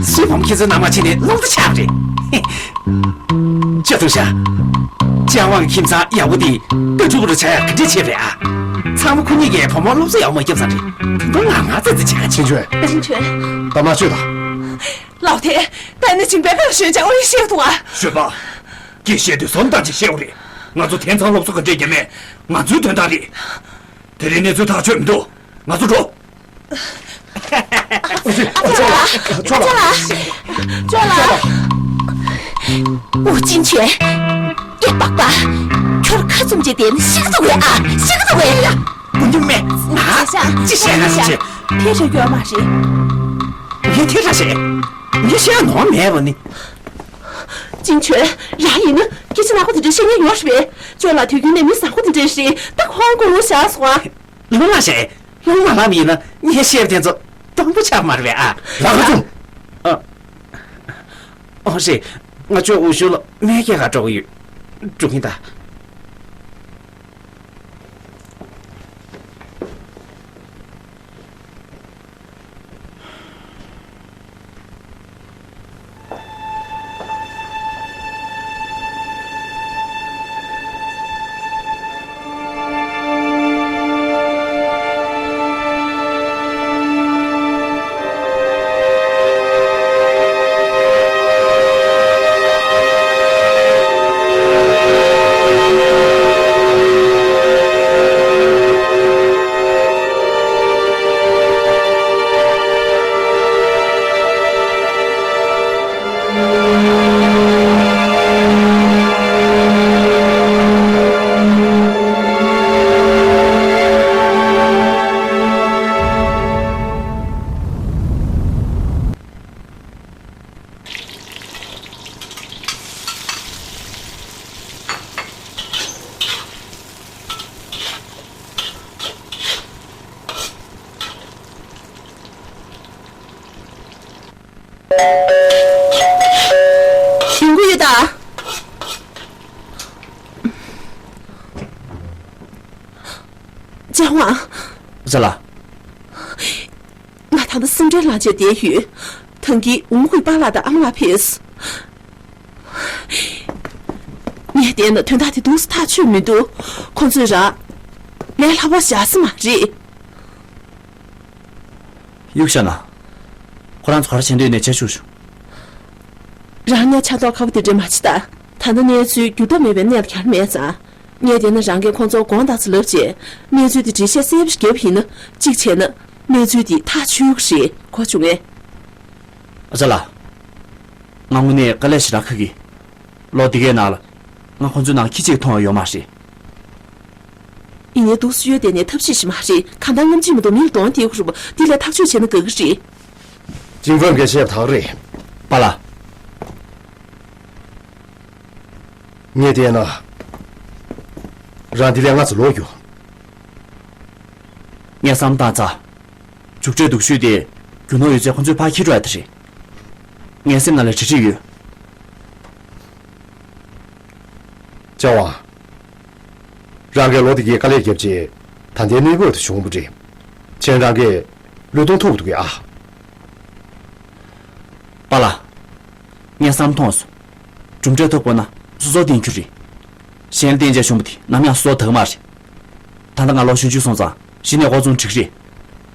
སུའི་བུ་མོ་ཁྱེད་ཚོའི་མནའ་མ་བྱས་ནས་སློང་རྩིས་ཆགས་པ་རེད། ཅི་ཐུག་ཤག་ལྕགས་མ་གི་ཁྱིམ་ཚང་ཡག་པོ་དེ་ལྟ་གྲུབ་རུ་བྱ་ཡག་ག་འདྲས་བྱས་པ་རེད་ཨ། ཚང་མ་ཁོ་གཉིས་ཀྱིས་བུ་མོ་སློབ་གསོ་ཡག་མ་བརྒྱབ་ཙང་རེད། ད་དུང་ང་ང་ཙི་ཙི་བྱེད་ག་བྱེད། ཅིན་ཅུན། ཅིན་ཅུན། ད་མ་ཤོད་དང་། ལའོ་ཐེ། ད་ནི་ཅིང་པའི་ཕར་ཞོན་ཅང་ཨོ་ཡི་ཤེས་ཐུང་ཨ། ཞོན་པ། སྐད་བཤད་དུས་བཟོ་ལྟ་ཅིག་བཤད་དགོས་རེད། ང་ཚོ་དེང་སང་སློབ་གསོ་ག་འདྲས་བརྒྱབ་མེད། ང་ཚོའི་དོན་དག་རེད། དེ་རིང་གནས་ཚུལ་ཐག་ཆོད་མི་འདུག་ང་ཚོ་འགྲོ། ཨ་ཅག་ལགས། ཨ་ཅག་ལགས། ཨོ་ཅིན་ཅུན། ཡ་པགས་པ། ཁྱོད་ཁ་བཙུམ་བྱས་བསྡད་ན་ཤི་གི་འདུག་གས་ཨ། ཤི་གི་འདུག་གས། བུ་ཉུང་མེད་ང་ཅི་བཤད་ན་ཤི་ཆེ། ཐལ་ཆ་ཡོད་མ་རེད། ངས་ཐལ་ཆ་བཤད། ངས་བཤད་ནོར་མེད་པ་ནི། ཅིན་ཆོན། རང་ཡིན་ན་སྐད་ཆ་ནག་པོ་དེ་འདྲ་བཤད་མཁན་ཡོད་རེད་པས། ཅོ་ལགས་དུས་རྒྱུན་ནས་མི་བཟང་པོ་དེ་འདྲ་རེད། ད་ཁོང་དགུང་ལོ་བཞག་སོང་ཨ། ལུང་མ་བཤད། ལུང་མ་ལབ་ཡིན་ན་ངས་བཤད་པ་དེ་ཚོ་སྟོང་པ་ཆགས་མ་རེད་པས་ཨ། ལགས་སོ། ཨ། ཨོ་རེད། ང་ཅོ་འུ་ཤུ་ལ་མེ་སྐྱེ་ག་འགྲོ་གི་ཡོད། འགྲོ་གིན་ད། ཡོང་གི་ཡོད་ད། ལྕགས་དབང་། ཅ་ལགས། ང་ད་ལྟ་སེམས་ཁྲལ་ལངས་བྱས་བསྡད་ཡོད། ཐང་གི་འུ་མ་ཁུའི་པཱ་ལགས་དང་ཨ་མ་ལགས་ཕེབས། ངས་བལྟས་ན་དོན་དག་དེ་འདུག་སེ་ཐག་ཆོད་མི་འདུག་ཁོ་ཚོས་རང་ལས་སླ་པོ་བཞག་ས་མ་རེད། གཡུག་བཞག་ན། ཁོ་རང་ཚོ་ག་རེ་བྱེད་འདོད་ནས་བྱེད་ཆོག་ཤོག་རང་ཉ་ཆ་ཏོག་ཁ་པོ་དེ་འདྲ་མ་བྱེད་ད། ད་ལྟ་གནས་ཚུལ་འགྱུར་ཐབས་མེད་པའི་གནས་ལ་གྱར་མེད་ཙང་། ངས་བལྟས་ན་རང་གིས་ཁོང་ཚོར་དགོངས་དག་ཙམ་ལབ་བྱས། གནས་ཚུལ་དེ་འགྲེལ་བཤད་གསལ་པོ་ཞིག་བརྒྱབ་པ་ཡིན་ན། གཅིག་བྱས་ན། གནས་ཚུལ་དེ་ཐག་ཆོད་ཀྱི་རེད་གོ་བྱུང་ངས། ཨ་ཅག་ལགས། ང་དངོས་གནས་དཀའ་ལས་ཞེ་དྲག་ཁག་གི། ལོ་འདི་གའི་ནང་ལ། ང་ཁོང་ཚོའི་ནང་ཁྱི་གཅིག་མཐོང་བ་ཡོད་མ་རེད། ཡིན་ནའི་འདུག་སེ་ཡོད་བསྡད་ནས་ཐབས་ཤེས་ཤིག་མ་རེད། གང་ལྟར་རྔམ་བརྗིད་མི་འདུག་མི་ལ་གདོང་གཏད་དགོས་རེད་པ། འདི་ལས་ཐག་གཅོད་བྱས་ན་དགའ་གི་རེད། ཅིང་ཧྥན་གྱིས་བཤད་པ་དག་རེད། པཱ་ལགས། ངས་བལྟས་ན། རང་འདི་ལས་སྔ་ཙམ་ལོག་རྒྱུ། ངས་བསམ་བཏང་ཚར། མཇུག་འབྲས་སྡུག་ཤོས་དེ། རྒྱུ་ནོར་ཡོད་ཚད་ཁོ་ཚོའི་ཕར་འཁྱེར་འགྲོ་ཡ་དེ་རེད། ངའི་སེམས་ནང་ལ་གྲ་སྒྲིག་ཡོད། ལྕགས་དབང་། རང་གིས་ལོ་འདི་གའི་དཀའ་ལས་བརྒྱབ་རྗེས་ད་ལྟའི་གནས་བབ་དེ་བྱུང་བ་རེད། ཁྱེད་རང་གིས་བློས་གཏོང་ཐུབ་འདུག་གས་ཨ། པཱ་ལགས། ངས་བསམ་མཐོང་སོང་། གྲུབ་འབྲས་ཐོབ་དགོས་ན་སོ་སོར་བརྟེན་རྒྱུ་རེད། གཞན་ལ་བརྟེན་བྱས་བྱུང་བ་དེ་ནམ་ཡང་སོ་སོར་དག་མ་རེད། ད་ལྟ་ང་ལོ་གཞོན་བཅུ་སོང་ཙང་གཞི་ནས་འགོ་བཙུགས་འགྲིག་རེད།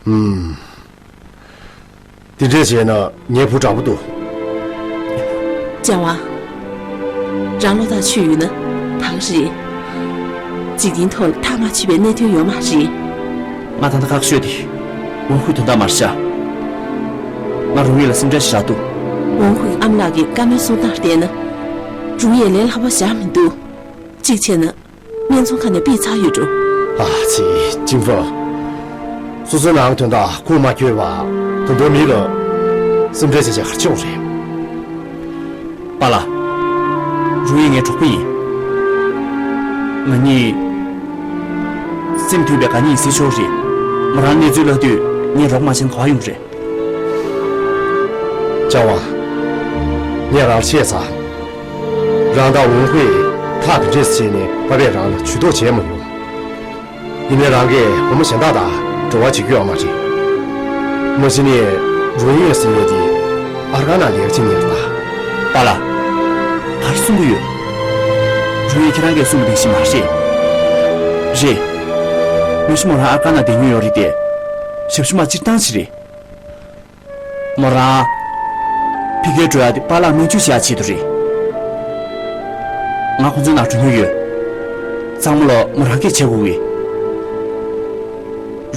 ཨུམ། དེ་འདྲས་བྱས་ན་ངའི་བུ་དྲང་པོ་འདུག་ལྕམ་དབང་། རང་བློ་ཐག་ཆོད་ཡོད་ན་ད་ག་རེད། འཇིག་རྟེན་ཐོག་ལ་ཐག་མ་ཆོད་པའི་གནད་དོན་ཡོད་མ་རེད། ང་ད་ལྟ་ཁག་ཤོས་དེ་ཝང་ཧུའེ་དོན་དག་མ་རེད་ཤག་ང་རུང་ཡོས་ལ་སེམས་ཁྲལ་ཞེ་དྲག་འདུག་ཝང་ཧུའེ་ཨ་མ་ལགས་ཀྱི་བཀའ་མོལ་གསུང་སྟངས་བལྟས་ན། རུང་ཡོས་ལས་སླ་པོ་བཞག་མི་འདུག་གཅིག་བྱས་ན། སྙན་རྩོམ་ཁང་ནས་ཕུད་ཚར་ཡོད་འགྲོ། ཨ་ཙི། ཅིང་ཧྥུ། སོ་སོའི་ནང་དོན་དག་ཁུར་མ་འཁྱོལ་བ་དོན་དོན་མི་ལ་སེམས་ཁྲལ་བྱས་བྱས་ག་རེ་བྱེད་དགོས་རེད། པཱ་ལགས། རུང་ཡོས་ངའི་གྲོགས་པོ་ཡིན། ང་གཉིས་སེམས་མཐུན་པའི་གད་སྙིགས་ཟེར་ཆོག་རེད། མོ་རང་གནས་ཚུལ་ལྷག་དུས་ངས་རོགས་མ་བྱས་ན་ག་པར་ཡོང་གི་རེད། ལྕམ་དབང་། ངས་རང་ལ་བཤད་ཚར། རང་དང་ཝུན་ཧུའེ་ཐག་གི་འདྲེས་བྱས་ནས་པ་ཕས་རང་ལ་ཇུས་གཏོགས་བྱས་མ་མྱོང་། ཡིན་ནའི་རང་གིས་བུ་མོ་གཞན་དག་དང་འབྲེལ་བ་བྱེད་རྒྱུ་ཡོད་མ་རེད། མ་གཞི་ནས་རུང་ཡོས་ཟེར་ཡས་དེ་ཨར་ཀ་ན་ལས་ཀ་བྱེད་མཁན་རེད་ད། པཱ་ལགས། ག་རེ་གསུང་གི་ཡོད། རུང་ཡོས་ཁྱེད་རང་གིས་གསུངས་པ་དེ་བཞིན་མ་རེད། རེད། མ་གཞི་མོ་རང་ཨར་ཀ་ན་བསྡད་མྱོང་ཡོད་རེད་དེ། ཞབས་ཞུ་མ་སྤྱིར་བཏང་ཞིག་རེད། མོ་རང་ཕ་གིར་འགྲོ་ཡ་དེ་པཱ་ལགས་སྨན་བཅོས་བྱེད་ཡ་ཆེད་དུ་རེད། ང་ཁོང་ཚོའི་ནང་འགྲོ་མྱོང་ཡོད། ཚང་མ་ལོ་མོ་རང་གིས་བྱེད་དགོས་ཀྱི།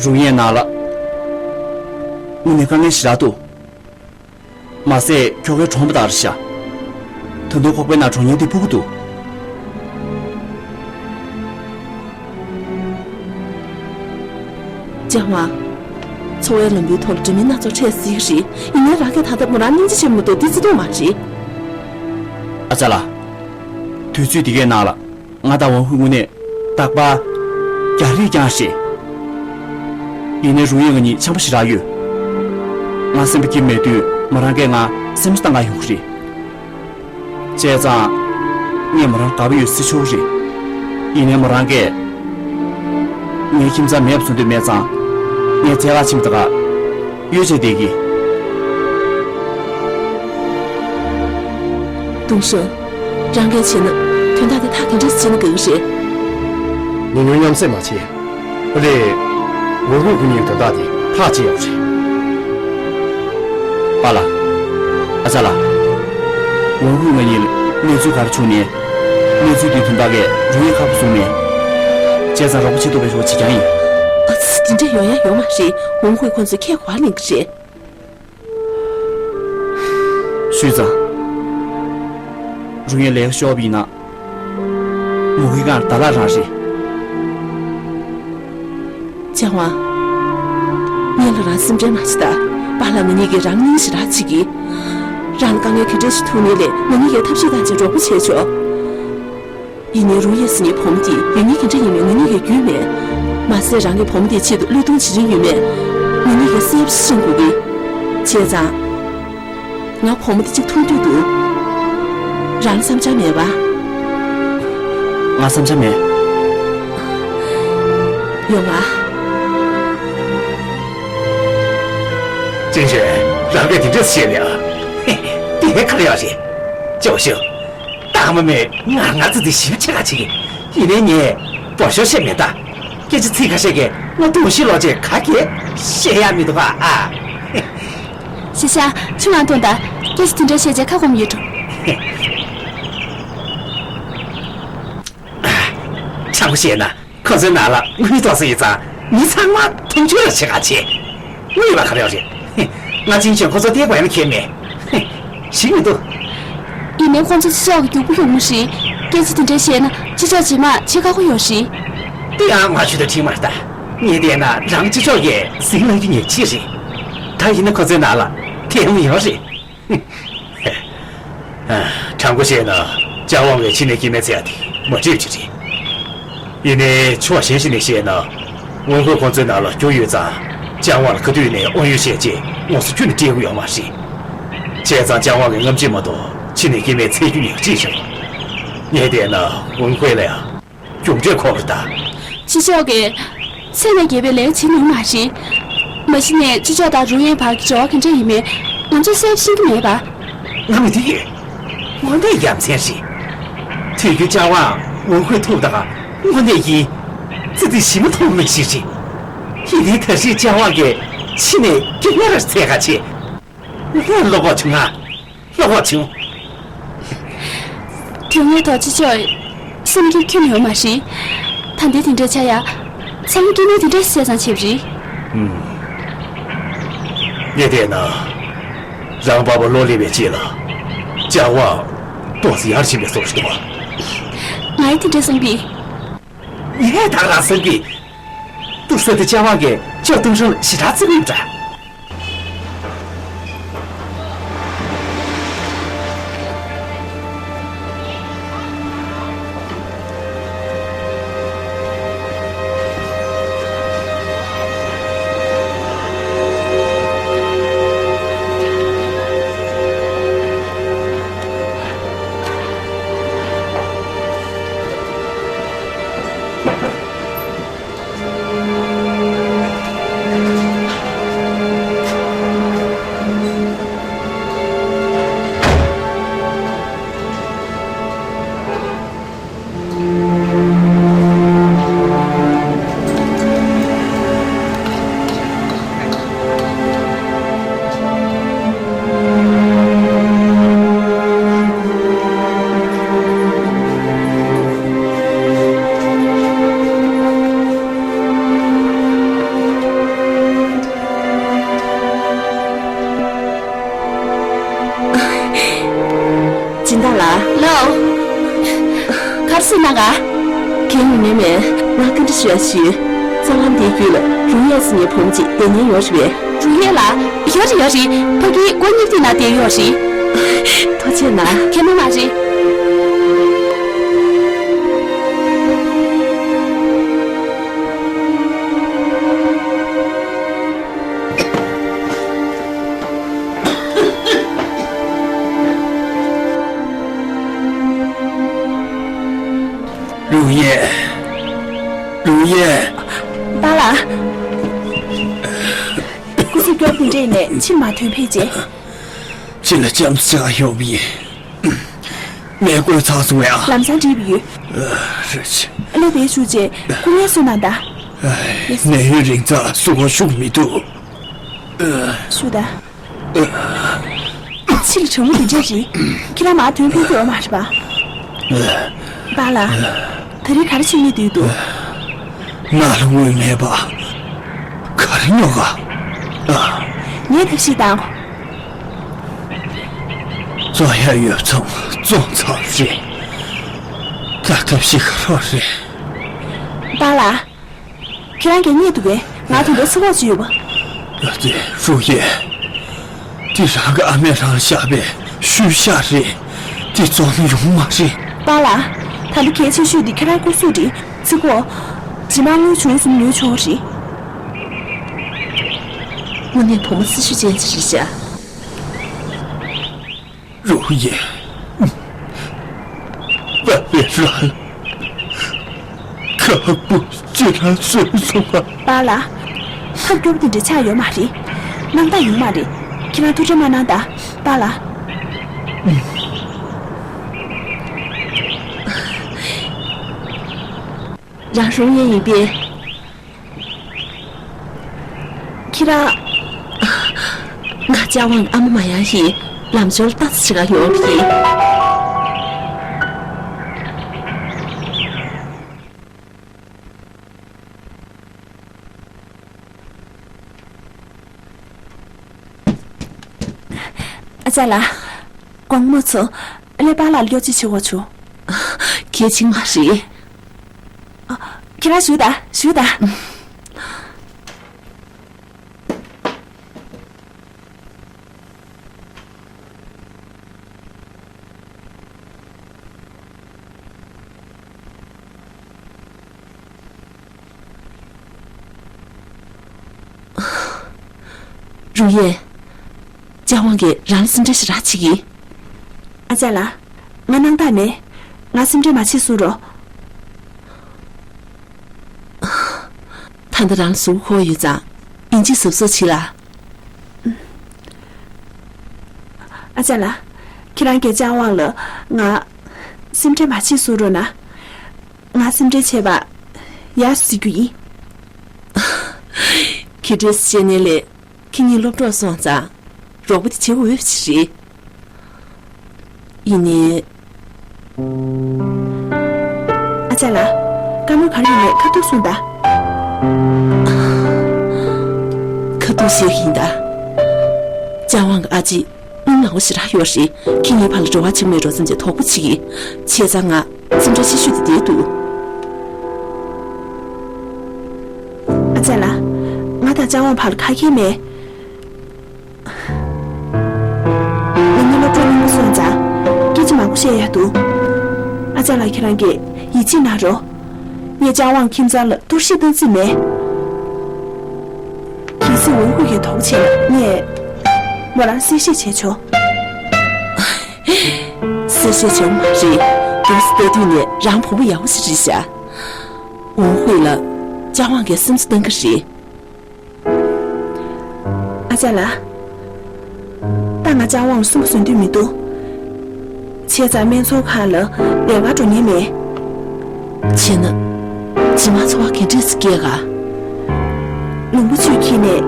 རུང་ཡོས་ནང་ལ་དངོས་གནས་དཀའ་ངལ་ཞེ་དྲག་འདུག་མ་ཟད་ཁྱོ་གའི་གྲོངས་པ་དང་རེད་ཤག་ད་དུང་ཁོག་པའི་ནང་གྲོངས་ཉེན་དེ་ཕུག་གི་འདུག་ལྕམ་དབང་། འཚོ་བའི་ལམ་བུའི་ཐོག་ལ་དྲི་མེད་སྣ་ཚོགས་འཕྲད་སྲིད་ཀྱི་རེད། ཡིན་ནའི་རང་གིས་ད་ལྟ་མོ་རང་སྙིང་རྗེ་ཆེན་པོ་འདུག་འདི་བརྩི་འདོད་མ་རེད། ཨ་ཅག་ལགས། དུས་ཚོད་འདི་གའི་ནང་ལ་ང་དང་ཝང་ཧུའེ་དངོས་གནས་རྟག་པར་རྒྱག་རེས་རྐྱང་རེད། ཡིན་ནའི་རུང་ཡོས་ང་གཉིས་འཆམ་པོ་ཞེ་དྲག་ཡོད། ང་སེམས་པ་སྐྱིད་མེད་དུས་མོ་རང་གིས་ང་སེམས་ཤུགས་བཏང་ག་ཡོང་གི་རེད། བྱས་ཙང་། ངས་མོ་རང་དགའ་པོ་ཡོད་ཟེར་ཆོག་གི་རེད། ཡིན་ནའི་མོ་རང་གིས་ངའི་ཁྱིམ་ཚང་མེད་པ་བཟོ་འདོད་མེད་ཙང་། ངས་རྩེ་ཁ་ཕྱིན་པ་དང་གཡོལ་བྱས་བསྡད་ཀྱི། ཏུང་ཧྲོན། རང་གིས་བྱས་ན་དོན་དག་དེ་ཐག་དེ་འདྲས་བྱས་ན་དགའ་གི་རེད། ཉུང་ཉུང་མཉམ་བསྲེས་མ་བྱེད། ཨ་ལས། ཝུན་ཧུའེ་ཁོ་གཉིས་ཀྱི་དོན་དག་དེ་ཐག་བཅད་ཡོད་རེད། པཱ་ལགས། ཨ་ཅག་ལགས། ཝུན་ཧུའེ་ང་གཉིས་ལ་གནས་ཚུལ་ག་རེ་བྱུང་ནའི། གནས་ཚུལ་དེའི་དོན་དག་གིས་རུང་ཡོས་ཁག་པོ་བཟོས་མེད། བྱས་ཙང་རོགས་པ་བྱེད་ཐུབ་པའི་རེ་བ་བྱེད་རྐྱང་ཡིན། ཨ་ཙི། དེ་འདྲས་ཡོང་ཡ་ཡོད་མ་རེད། ཝུན་ཧུའེ་ཁོང་ཚོས་ཁས་གོ་བ་ལེན་གི་རེད། ཞུས་ཙང་། རུང་ཡོས་ལས་ཀ་ཤོར་བ་ཡིན་ན། མུ་གེ་སྒང་ལ་ད་ལག་རང་རེད། ལྕམ་དབང་། སྔོན་ལ་རང་སེམས་ཁྲལ་མ་བྱེད་ད། པཱ་ལགས་ང་གཉིས་ཀྱིས་རང་སྙིང་ཞེ་དྲག་བྱེད་ཀྱི། རང་ལ་དཀའ་ངལ་ག་འདྲ་ཞིག་ཐུག་ནའི་ལས་ང་གཉིས་ཀྱིས་ཐབས་ཤེས་བཏང་བྱས་རོགས་པ་བྱས་ཆོག་ཡིན་ནའི་རུང་ཡོས་ཟེར་མཁན་བུ་མོ་དེ་ཡོད་མཁན་ག་འདྲ་ཡིན་མིན་ང་གཉིས་ཀྱིས་རྒྱུས་མེད། མ་ཟད་རང་གིས་བུ་མོ་དེའི་ཆེད་དུ་བློས་གཏོང་བྱེད་རིན་ཡོད་མེད། ང་གཉིས་ཀྱིས་གསལ་པོ་ཞིག་ཤེས་དགོས་ཀྱི། བྱས་ཙང་། ང་བུ་མོ་དེ་གཅིག་མཐོང་རྒྱུ་འདུག་རང་ལ་བསམ་འཆར་མེད་པ། ང་བསམ་འཆར་མེད། ཡོང་ང་། ཅིང་ཞོན། རང་གིས་དེ་འདྲས་བཤད་ནས་ཨ། དེ་ག་རེ་ཡོད་རེད། ཅོ་ཤོ། སྟག་མ་མས་ངར་ངར་ཙི་ཙི་ཞིབ་ཆེ་ག་བྱེད་ཀྱི། ཡིན་ནའི་ངས་འབོར་ཤོག་བཤད་མེད་ད། སྐད་ཆ་ཚིག་ཁ་ཤས་ཀྱིས་ང་གདོང་ཤི་ལོག་བྱས་ག་གེ་བཤད་ཡ་མི་འདུག་ག་ཨ། ཤ་ཤ། ཆུ་ནང་ཐོངས་དང་། སྐད་ཆ་དེ་འདྲ་བཤད་བྱས་ཁ་སྐོམ་ཡོད་འགྲོ། ཆང་བཤད་ན། ཁོ་ཚོའི་ནང་ལ་དངུལ་གཏོང་ས་ཡོད་ཙང་མི་ཚང་མ་འཐུང་ཆུ་ལ་ཆེ་ཁ་ཆེ། དངུལ་ལ་ག་རེ་ཡོད་རེད། ང་ཅིང་ཅོན་ཁོ་ཚོ་བལྟས་དགོས་ཡ་ལ་ཁེལ་མེད། ཞིག་མི་འདུག་ཡིན་ནའི་ཁོ་ཚོ་ཕྱི་ཕྱོགས་ཀྱི་རྒྱུག་པ་ཡོང་མ་རེད། སྐད་ཆ་དེ་འདྲ་བཤད་ན་ཕྱི་ཕྱོགས་རྗེས་མ་བྱེད་ཁག་པོ་ཡོད་རེད། དེ་ཡང་ང་ཆུ་དང་ཁྲིག་མ་རེད་ད། ངས་བལྟས་ན་རང་ཕྱི་ཕྱོགས་ཀྱི་ཟིང་ལངས་རྒྱུ་ཉག་གཅིག་རེད། ད་ཡིན་ན་ཁོ་ཚོའི་ནང་ལ་ཐེ་ཧུང་ཡོད་རེད། དྲང་པོ་བཤད་ན་ལྕམ་དབང་གིས་ཕྱི་ནས་སྐྱེ་དམན་འཚོལ་ཡ་དེ་མ་འགྲིག་ཅིག་རེད། ཡིན་ནའི་ཕྱོགས་གཞན་ཞིག་ནས་བཤད་ན། ཝུན་ཧུའེ་ཁོང་ཚོའི་ནང་ལ་རྒྱུ་ཡོད་ཙང་། ལྕམ་དབང་ལ་ག་དུས་ནས་དབང་ཡོད་བཤད་ཅེས་ངོ་སོ་ཁྱོན་ནས་སྤྲད་ཀྱི་ཡོད་མ་རེད། བྱས་ཙང་ལྕམ་དབང་གིས་རྔམ་བརྗིད་མ་གཏོགས་ཕྱི་ནས་སྐྱེ་དམན་འཚོལ་རྒྱུ་ཉག་གཅིག་བྱུང་། ངས་བལྟས་ན་ཝུན་ཧུའེ་ལ་ཡང་། རྒྱུ་འབྲས་ཁོ་རེ་ད། ཕྱི་ཕྱོགས་ཀྱི་ཚད་ལས་བརྒལ་བའི་ལས་ཀ་བྱེད་ནུས་མ་རེད། མ་གཞི་ནས་ཕྱི་ཕྱོགས་དང་རུང་ཡོས་བར་གྱི་འབྲེལ་བ་ག་འདྲ་ཡིན་མིན་ང་ཚོས་གསལ་པོ་ཤེས་ཀྱི་མེད་པ། ང་མི་འདི་ཡིན། དངོས་གནས་ཡ་མཚན་རེད། དུས་རྒྱུན་ལྕགས་དབང་ངོ་རྒོལ་ཐུབ་དང་དངོས་གནས་ཡིན། ཙི་ཙི་ཞི་མ་ཐུབ་མི་ཞིག་རེད། ཡིན་དེ་ད་རེས་ལྕགས་དབང་གིས་ཕྱི་ནས་སྐྱོ་ངལ་ར་ཚད་ཁ་ཆེ། ངས་བློ་ཁོག་བྱུང་ང་། བློ་ཁོག་བྱུང་། དོན་དངོས་ཐོག་ཅི་ཆོག་སེམས་ཀྱི་ཁྱོན་ཡོད་མ་རེད། ད་འདི་དེ་འདྲ་ཆགས་ཡ། ཚང་མ་སྐྱེ་དམན་དེ་འདྲ་བཤད་ཙང་བྱས་པ་རེད། ངས་བལྟས་ན། རང་པ་པ་ལོ་ལེ་བའི་རྗེས་ལ། ལྕགས་དབང་ཏོག་ཙམ་ཡར་ཕྱིན་པའི་བཟོ་ཞིག་འདུག་ང་ཡི་དེ་འདྲ་བསམ་གི། ངས་ད་རང་བསམ་གི། ཏུར་སོ་དེ་ལྕགས་དབང་གིས་ལྕགས་ཏུང་ཧྲན་ཞེ་དྲག་བརྩི་གི་ཡོད་འདྲ། སྦྱིན་བདག་ལགས། ལགས། ག་རེ་ཟེར་གནང་ག་གལ་ཡོད་ནའི་མེད། ང་བཀའ་འདྲི་ཞུ་ཡ་ཞུ། རྩ་ལམ་འདིའི་རྒྱུད་ལ་རུ་ཡས་ཟེར་མཁན་བུ་མོ་ཅིག་བསྡད་མཁན་ཡོད་རེད་པས། རུ་ཡས་ལགས། ཡོད་རེད་ཡོད་རེད། ཕ་གིའི་སྒོ་གཉིས་པ་དེ་ན་བསྡད་ཡོད་རེད། ཐུགས་རྗེ་གནང་། གལ་མེད་མ་རེད། རུ་ཡས། རུ་ཡས། པཱ་ལགས། སྐུ་གཟུགས་སྐྱོ་པོ་དེ་འདྲ་ནས་ཕྱིར་མ་ཐོན་ཕེབས་རྗེས། ཕྱི་ལ་འཆམ་ས་ཡོང་བ་ཡིན། མེ་བསྐོལ་ཚར་སོང་ཡ། ལམ་སང་འགྲིག་པ་ཡོད། ཨ། རེད་ཆེ། སླེབས་པའི་ཤུགས་རྗེས་སྐུ་ངལ་གསོ་གནང་དང་། ཨ། ནད་ཡུན་རིང་ཙང་གཟུགས་པོ་ཤུགས་མི་འདུག་ཨ། ཞུ་དང་། ཕྱི་ལ་གྲང་མོ་འདི་འདྲ་རེད། ཁྱེད་རང་མར་ཐོན་ཕེབས་ཀྱི་ཡོད་མ་རེད་པ། པཱ་ལགས། ད་རེས་ག་རེ་བྱེད་སྙིང་འདོད་འདུག་ནང་ལ་དངུལ་མེད་པ། ག་རེ་ཉོ་ག་ཨ། ངས་ཐབས་ཤེས་བཏང་། བཙོང་ཡ་ཡོད་ཚང་བཙོང་ཚར་རེད། ད་ཐབས་ཤེས་ག་རེ་རེད། པཱ་ལགས། ཁྱེད་རང་གིས་རྙེད་འདུག་གས། ང་དེ་འདྲའི་ཚིག་ལོག་ཅིག་ཡོད་པ། དེ་ཧྲུའུ་ཡེ། དེ་རང་གི་ཨ་མས་རང་ལ་བཞག་པའི་ཤུལ་བཞག་རེད། དེ་བཙོང་ན་ཡོང་མ་རེད། པཱ་ལགས། ད་ལྟ་གལ་ཆེ་ཤོས་དེ་ཁྱེད་རང་སྐུ་གཟུགས་རེད། ཚིག་ལོག་ཇི་མ་དངུལ་བྱུང་སོང་ཉོས་ཆོག་རེད། དངོས་གནས་བུ་མོ་སྲི་ཞུ་ཅན་ཅིག་རེད་ཤག་རུ་ཡེ། པ་པེ་རང་། ཁ་སྤུ་ཅི་རང་བཟོས་སོང་ང་། པཱ་ལགས། ཐབས་སྐྱོ་པོ་དེ་འདྲ་ཆགས་ཡོད་མ་རེད། སྣང་དག་ཡོད་མ་རེད། ཁྱེད་རང་ཐུགས་ཁྲལ་མ་གནང་དང་། པཱ་ལགས། རང་རུ་ཡེ་ཡིན་པས། ཁྱེད་རང་། ང་ལྕགས་དབང་ཨ་མ་མ་ཡང་ཡིན། ལམ་ཞོར་ལྟ་ཙམ་བྱེད་ག་ཡོང་བ་ཡིན། ཨ་ཅག་ལགས། དགོང་མོ་ཚོ། ཀླད་པ་ལ་གཡོ་ཅི་བྱེད་དགོས་བྱུང་། གལ་ཆེན་མ་རེད། ཨ། ཁྱེད་རང་བཞུགས་དང་། བཞུགས་དང་། རུ་ཡེ། ལྕགས་དབང་གིས་རང་ལ་སེམས་ཁྲལ་ཞེ་དྲག་བྱེད་ཀྱི། ཨ་ཅག་ལགས། ང་སྣང་དག་མེད། ང་སེམས་ཁྲལ་མ་བྱེད་གསུང་རོགས། ད་ལྟ་རང་ལ་གཟུགས་པོ་ཁོག་ཡོད་ཙང་། ཡིན་གཅིག་གཟབ་གཟབ་བྱེད་ལ། ཨ་ཅག་ལགས། ཁྱེད་རང་གིས་ལྕམ་དབང་ལ་ང་སེམས་ཁྲལ་མ་བྱེད་གསུང་རོགས་གནང་། ང་སེམས་ཁྲལ་བྱས་པ་ཡག་ཟེར་རྒྱུ་ཡིན། ཁྱེད་རེས་བཤད་ནའི་ལས། ཁྱེད་གཉིས་སློབ་གྲོགས་སོང་ཙང་། རོགས་པ་དེ་བྱེད་འོས་པ་ཞིག་རེད། ཡིན་ནའི། ཨ་ཅག་ལགས། བཀའ་མོལ་ག་རེ་ཡིན་ནའི་ཁ་ཐུག་གསུངས་དང་། ཁ་ཐུག་བཤད་ཀྱི་ཡིན་ད། ལྕམ་དབང་གི་ཨ་ཅེ་སྙིང་ནག་པོ་ཞེ་དྲག་ཡོད་རེད། ཁྱེད་གཉིས་བར་ལ་འབྲེལ་བ་བྱེད་ཀྱི་མེད་འགྲོ་བསམ་བྱས་དོགས་པ་བྱེད་ཀྱི། བྱས་ཙང་ང་སེམས་ཁྲལ་ཆེ་ཤོས་དེ་དེ་འདུག་ཨ་ཅག་ལགས། ང་དང་ལྕམ་དབང་བར་ལ་ཁ་འཁྱེར་མེད། ང་གཉིས་སློབ་གྲོགས་རྙིང་པ་སོང་ཙང་སྐད་ཆ་མང་པོ་བཤད་ཡག་འདུག་ཨ་ཅག་ལགས། ཁྱེད་རང་གིས་ཡིད་ཆེས་གནང་རོགས། ངས་ལྕམ་དབང་ཁྱིམ་ཚང་ལ་གཏོར་བཤིག་བཏང་རྩིས་མེད། གལ་སྲིད་འོས་བསྐོས་ཀྱི་དོགས་པ་བྱས་ན་ངས་མོ་རང་གསལ་བཤད་བྱས་ཆོག་གསལ་བཤད་བྱས་མ་རེད། འདུག་སེ་ལྟ་དུས་ནས་རང་བུ་མོ་ཡག་པོ་ཞིག་རེད་ཤག་འོས་བསྐོས་ལ་ལྕམ་དབང་གིས་སེམས་གསོ་གཏང་གི་རེད། ཨ་ཅག་ལགས། ད་ང་ལྕམ་དབང་ལ་སུན་པོ་བཟོ་འདོད་མི་འདུག་བྱས་ཙང་སྨད་འཚོང་ཁང་ལ་ལས་ཀར་འགྲོ་མཁན་མེད། བྱས་ན། རྗེས་མ་འཚོ་བ་ག་འདྲས་སེ་སྐྱེལ་ག་ལུང་པ་ཚོས་ཁྱེར་ནས་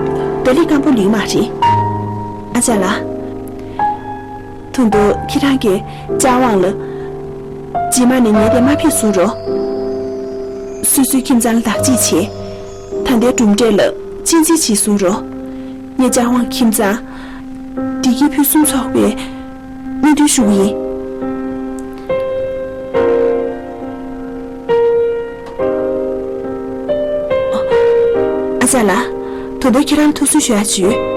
ད་ལི་སྐམ་པོ་ལེགས་མ་རེད། ཨ་ཅག་ལགས། ད་དུང་ཁྱེད་རང་གིས་ལྕམ་དབང་ལ། རྗེས་མ་ནས་ངའི་དེ་མ་ཕེབས་གསུང་རོགས། སོ་སོའི་ཁྱིམ་ཚང་ལ་བདག་གཅེས་བྱེད། ད་ལྟའི་གྲུབ་འབྲས་ལ་གཅེས་འཛིན་བྱེད་གསུང་རོགས། ངས་ལྕམ་དབང་ཁྱིམ་ཚང་། བདེ་སྐྱིད་ཕུན་སུམ་ཚོགས་པའི་སྨོན་འདུན་ཞུ་གི་ཡིན། ཨ་ཅག་ལགས། ད་དུང་ཁྱེད་རང་ལ་ཐུགས་གསོ་ཞུ་ཡག་ཅིག་ཡོད།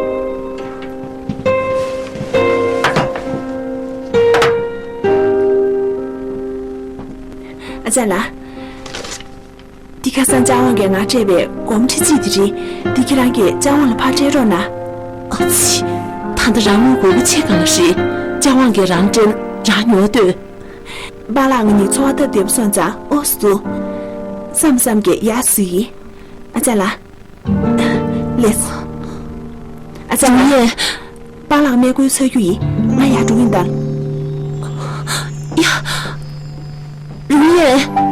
ཨ་ཅག་ལགས། འདི་ཁ་སང་ལྕམ་དབང་གིས་ང་སྤྲད་པའི་སྒོར་མོ་ཁྲི་གཅིག་དེ་རེད། འདི་ཁྱེད་རང་གིས་ལྕམ་དབང་ལ་ཕར་སྤྲད་རོགས་གནང་། ཨ་ཙི། ད་ལྟ་རང་དངུལ་དགོས་མཁོ་ཆེ་གང་ལ་རེད། ལྕམ་དབང་གིས་རང་སྤྲད་ན་རང་ཉོ་འདོད། པཱ་ལགས་ང་གཉིས་འཚོ་བ་སྟབས་བདེ་པོ་སོང་ཙང་ཨོ་སི་འདུག་བསམ་བསམ་གྱིས་ཡག་བཟོས་ཡིན། ཨ་ཅག་ལགས། ལགས་སོ། ཨ་ཅག་ལགས། ཡེ། པཱ་ལགས་མེ་བསྐོལ་ཚར་རྒྱུ་ཡིན། ང་ཡར་འགྲོ་གི་ཡིན་ད། ཡ། རུང་ཡེ།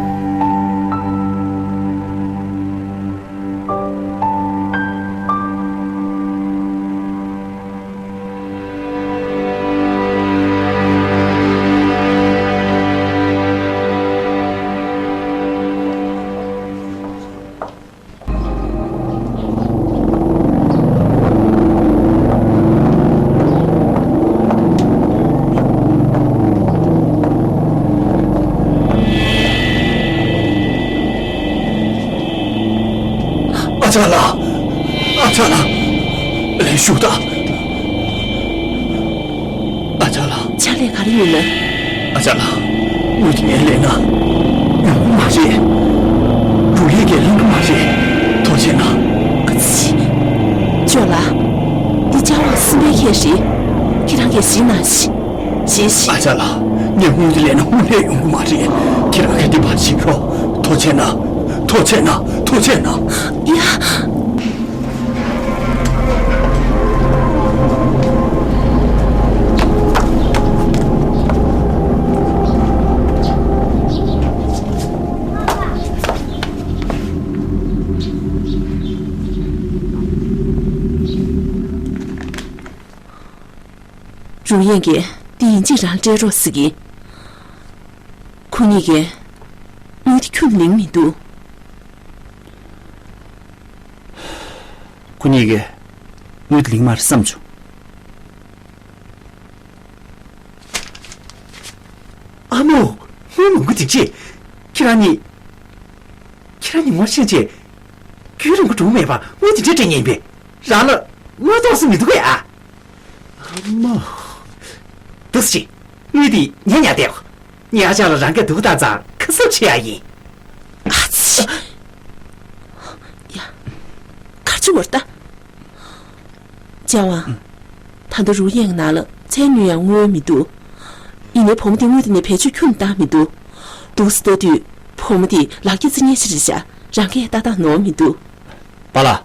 ཨ་ཅག་ལགས། ཨ་ཅག་ལགས། ལན་ཞུ་དང་། ཨ་ཅག་ལགས། ཕྱག་ལས་ག་རེ་ཡིན་ནམ། ཨ་ཅག་ལགས། དངུལ་དེ་ངས་ལེན་ན་ཡོང་གི་མ་རེད། རུ་ཡེ་གིས་ལེན་གི་མ་རེད། ཐུགས་རྗེ་གནང་། ཨ་ཙི། ཅོ་ལགས། འདི་ལྕམ་དབང་སྲིད་པའི་ཁེ་རེད། ཁྱེད་རང་གིས་གཞི་ནང་ཞིག་གཞི་ཞིག་ཨ་ཅག་ལགས། ངས་དངུལ་དེ་ལེན་ན་དངུལ་ལས་ཡོང་གི་མ་རེད། ཁྱེད་རང་གིས་འདི་མ་བྱེད་རོགས། ཐུགས་རྗེ་གནང་། ཐུགས་རྗེ་གནང་། ཐུགས་རྗེ་གནང་། ཡ། རུ་ཡན་གྱིས་འདི་ཡིན་གཅིག་རང་སྤྲད་རོགས་ཟེར་གི། ཁོ་གཉིས་ཀས་དངུལ་དེ་ཁྱོན་ལེན་མི་འདུག་ཁོ་གཉིས་ཀས་དངུལ་དེ་ལེན་མ་རེད་བསམ་བྱུང་། ཨ་མོ། དངུལ་མང་པོ་འདི་ཅི། ཁྱེད་རང་གཉིས། ཁྱེད་རང་གཉིས་ངོ་ཤེས་བྱས། རྒྱུན་རིང་པོ་འགྲོ་མེད་པར་དངུལ་དེ་འདྲ་སྤྲད་མཁན་ཡིན་པས། རང་ལ་དངུལ་གཏོང་ས་མི་འདུག་གས་ཨ། ཨ་མ། འདུག་སེ་བྱེད། དངུལ་དེ་ངས་ཉར་བསྡད་ཡོད། ངས་ཨ་ཅག་ལ་རང་སྐད་སྡུག་བཏང་ཙང་ཁ་གསབ་བྱེད་ཡག་ཡིན། ཨ་ཙི། ཡ། ག་རེ་བྱེད་དགོས་རེད་ད། ལྕམ་དབང་། ད་ལྟ་རུ་ཡན་གྱི་ནང་ལ་མཚན་ཉོ་ཡག་དངུལ་མི་འདུག་ཡིན་ནའི་བུ་མོ་དེ་དངུལ་དེ་ནས་བེད་སྤྱོད་ཁྱོན་བཏང་མི་འདུག་འདུག་སེ་ལྟ་དུས་བུ་མོ་དེ་ལག་སྐྱེས་རྩི་ཉེས་ཤིག་རེད་ཤག་རང་སྐད་ཏག་ཏག་ནོར་མི་འདུག་པཱ་ལགས།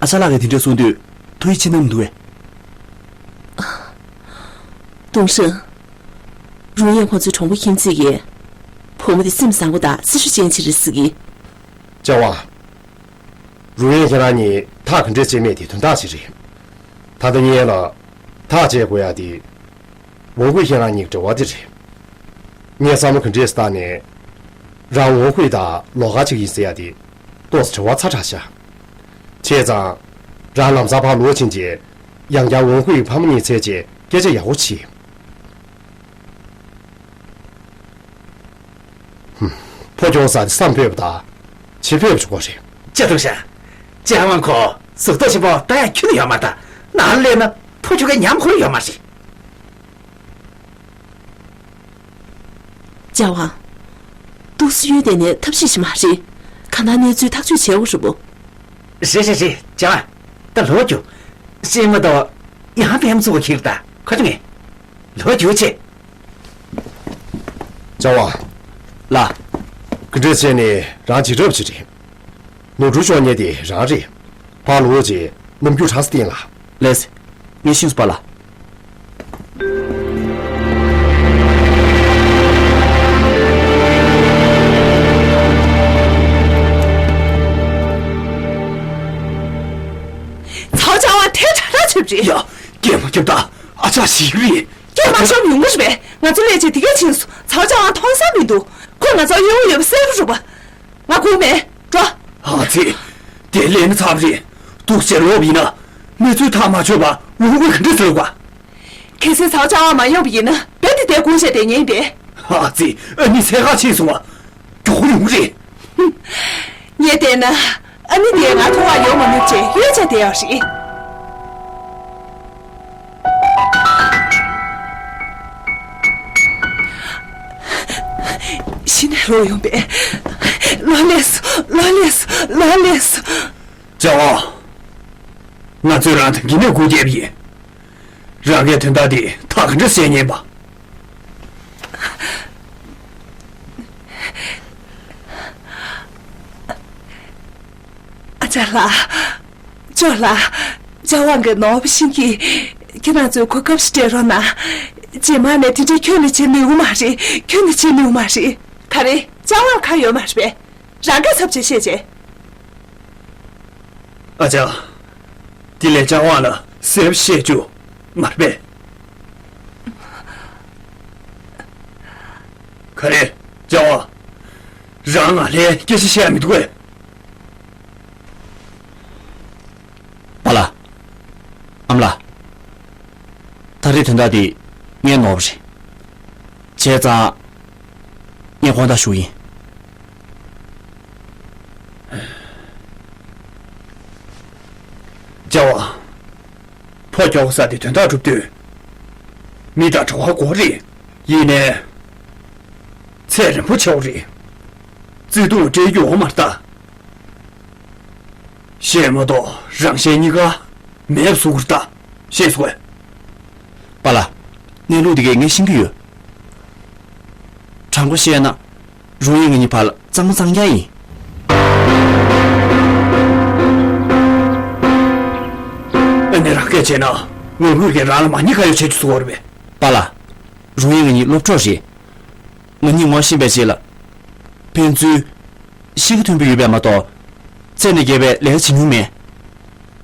ཨ་ཅག་ལགས་ཀྱིས་དེ་འདྲ་གསུངས་དུས་ཐུགས་ཡིད་ཆེས་གནང་མི་འདུག་གས། ཏུང་ཧྲེང་། རུང་ཡས་ཁོང་ཚོའི་གྲོགས་པོ་ཁྱིམ་མཚེས་ཀྱིས། བུ་མོ་དེ་སེམས་བཟང་པོ་དང་བརྩི་ཤུགས་ཅན་ཅིག་རེད་ཟེར་གི། ལྕམ་དབང་། རུང་ཡས་ཁྱེད་རང་གཉིས་ཐག་ག་འདྲས་བཅད་མེད་དེ་དོན་དག་ཅིག་རེད། ད་ལྟ་ངས་ལ་ཐག་བཅད་དགོས་ཡ་དེ། ཝང་ཧུའེ་ཁྱེད་རང་གཉིས་ཀྱི་འབྲེལ་བ་དེ་རེད། ངས་བསམ་བློ་ག་འདྲས་བཏང་ནས། རང་ཝང་ཧུའེ་དང་ལོགས་ཀ་ཅིག་ཡིན་ཟེར་ཡ་དེ། ཏོག་ཙམ་བྲེལ་བ་ཚ་དྲགས་ཤག་བྱས་ཙང་། རང་ལམ་སང་ཕར་ལོག་ཕྱིན་རྗེས། ཡང་བསྐྱར་ཝང་ཧུའེ་ཕ་མ་གཉིས་འཚོལ་རྗེས་སྐད་ཆ་ཡག་པོ་བྱེད། ཧུམ། ཕོ་ཁྱོ་ས་དེ་བསམ་ཕོད་པ་དང་། བྱེད་ཕོད་པ་ཆོག་གོ་རེད། ལྕགས་ཐུང་ཤ། ལྕམ་དབང་ཁོ་གཟུགས་སྟོབས་ཆེན་པོ་ལྟ་ཡ་ཁྱོན་ནས་ཡོད་མ་རེད། ནང་ལ་སླེབས་ན་ཕོ་ཁྱོ་གའི་ཉམས་ཁོ་རང་ཡོད་མ་རེད། ལྕམ་དབང་། ཏོག་ཙམ་ཡོད་དེ་ནས་ཐབས་ཤེས་ཤིག་མ་རེད། གང་ལྟར་གནས་ཚུལ་ཐག་གཅོད་བྱེད་དགོས་རེད་པོ། རེད་རེད་རེད་ལྕམ་དབང་། ད་ལོག་རྒྱུ། ཤེས་མ་གཏོགས། ཡང་ཕན་ཚུགས་པ་ཁྱེར་ད་ཁ་ཆུ་ངས། ལོག་རྒྱུ་ཆེ། ལྕམ་དབང་། ལགས། ག་འདྲས་བྱས་ནས་རང་བྱེད་གྲབས་ཅིག་རེད། ནོར་འཁྲུལ་ཤོར་མཁན་དེ་རང་རེད། ཕར་ལོག་རྗེས་རྣམ་འགྱུར་དྲག་ས་བསྟན་ལ། ལགས་སེ། ངས་ཤེས་སོང་པཱ་ལགས། ཚའོ་ཅང་ཝང་ཐལ་དྲགས་དྲགས་བྱས་པ་རེད། ཡ། སྐད་མ་རྒྱབ་ད། ཨ་ཅག་ཞིག་རེད། སྐད་མ་ཤོར་ཡོང་གི་རེད་པས། ང་ཚོ་སླེབས་རྗེས་དེ་གས་ཕྱིན་སོང་། ཚའོ་ཅང་ཝང་མཐོང་ས་མི་འདུག་ཁོས་ང་ཚོར་གཡོ་འོ་ཡོད་པ་གསལ་པོ་རེད་པ། ང་སྒུག་མེད། འགྲོ། ཨ་ཙི། དེ་ལས་ན་ཚར་བ་རེད། འདུག་སེ་ལོག་པ་ཡིན་ན། གནས་ཚུལ་ཐག་མ་ཆོད་པ་ཝང་ཧུའེ་ག་འདྲས་ཟེར་བ། གལ་སྲིད་ཚའོ་ཅང་ཝང་མ་ཡོང་བ་ཡིན་ན་རྦད་དེ་དེར་སྒུག་བྱས་བསྡད་མཁན་ཡིན་པས། ཨ་ཙི། ཨ་ནི་ཚད་ཁ་ཕྱིན་སོང་བ། མགྱོགས་ཡོང་གི་རེད། ངས་བལྟས་ན། ཨ་ནི་དེས་ང་མཐོང་བར་ཡོང་མ་ནུས་བྱས་གཡོལ་བྱས་བསྡད་ཡོད་རེད། གཞི་ནས་ལོག་ཡོང་པས། ལོག་ལེགས་སོ། ལོག་ལེགས་སོ། ལོག་ལེགས་སོ། ལྕམ་དབང་། ང་ཚོས་རང་ད་གིན་ནས་སྒུག་བསྡད་པ་ཡིན། རང་གིས་དོན་དག་འདི་ཐག་ག་འདྲ་བཅད་ཉན་པ། ཨ་ཅག་ལགས། ཇོ་ལགས། ལྕམ་དབང་གིས་ནོར་བུ་ཤིང་གིས། ཁྱེད་རང་ཚོས་གོ་སྐབས་ཤིག་སྤྲད་རོགས་གནང་། རྗེས་མ་ནས་དེ་འདྲའི་ཁྱོན་ནས་བྱེད་ནུས་མ་རེད། ཁྱོན་ནས་བྱེད་ནུས་མ་རེད། ག་རེ། ལྕམ་དབང་ཁ་ཡོད་མ་རེད་པས། རང་གིས་ཚབ་བྱེད་ཤེས་བྱས། ཨ་ཅག་དེ་ལས་ལྕམ་དབང་ལ་གསལ་པོ་བཤད་རྒྱུ་མ་རེད་པས། ག་རེ། ལྕམ་དབང་། རང་ང་ལ་སྐད་ཆ་བཤད་ཡ་མི་འདུག་གས། པཱ་ལགས། ཨ་མ་ལགས། ད་རེས་དོན་དག་འདི་ངའི་ནོར་བུ་རེད། བྱས་ཙང་། ངས་དགོངས་དག་ཞུ་ཡིན། ལྕམ་དབང་། ཕོ་ཁྱོ་ག་ས་དེ་དོན་དག་སྒྲུབ་དུས། མི་དང་གྲོགས་པོ་དགོས་རེད། ཡིན་ནའི། ཚད་རན་པོ་ཆེ་བ་རེད། བརྩེ་དུང་སྤྲད་རྒྱུ་ཡོད་མ་རེད་ད། བཤད་མ་གཏོགས་རང་གཞན་གཉིས་ཀ་མེད་པ་བཟོ་དགོས་རེད་ད། ཤེས་སོང་ངས། པཱ་ལགས། གནས་ལུགས་འདི་གས་ངས་ཤེས་ཀྱི་ཡོད། དྲང་པོ་བཤད་ན། རུང་ཡིས་ང་གཉིས་བར་ལ་གཙང་མ་གཙང་རྐྱང་ཡིན། ཨ་ནི་རང་སྐད་བྱས་ན། ཝང་ཧུའེ་གིས་རང་ལ་མ་ཉེས་ཁ་གཡོགས་བྱེད་རྒྱུ་བཟོ་བ་རེད་པས། པཱ་ལགས། རུང་ཡིས་ང་གཉིས་སློབ་གྲོགས་རེད། ང་གཉིས་ངོ་ཤེས་པའི་རྗེས་ལ། ཕན་ཚུན་ཤེས་ཀྱི་མཐུན་པོ་ཡོད་པས་མ་གཏོགས། རྩད་ནས་འགེལ་བའི་ལས་ཀ་བྱེད་མྱོང་མེད།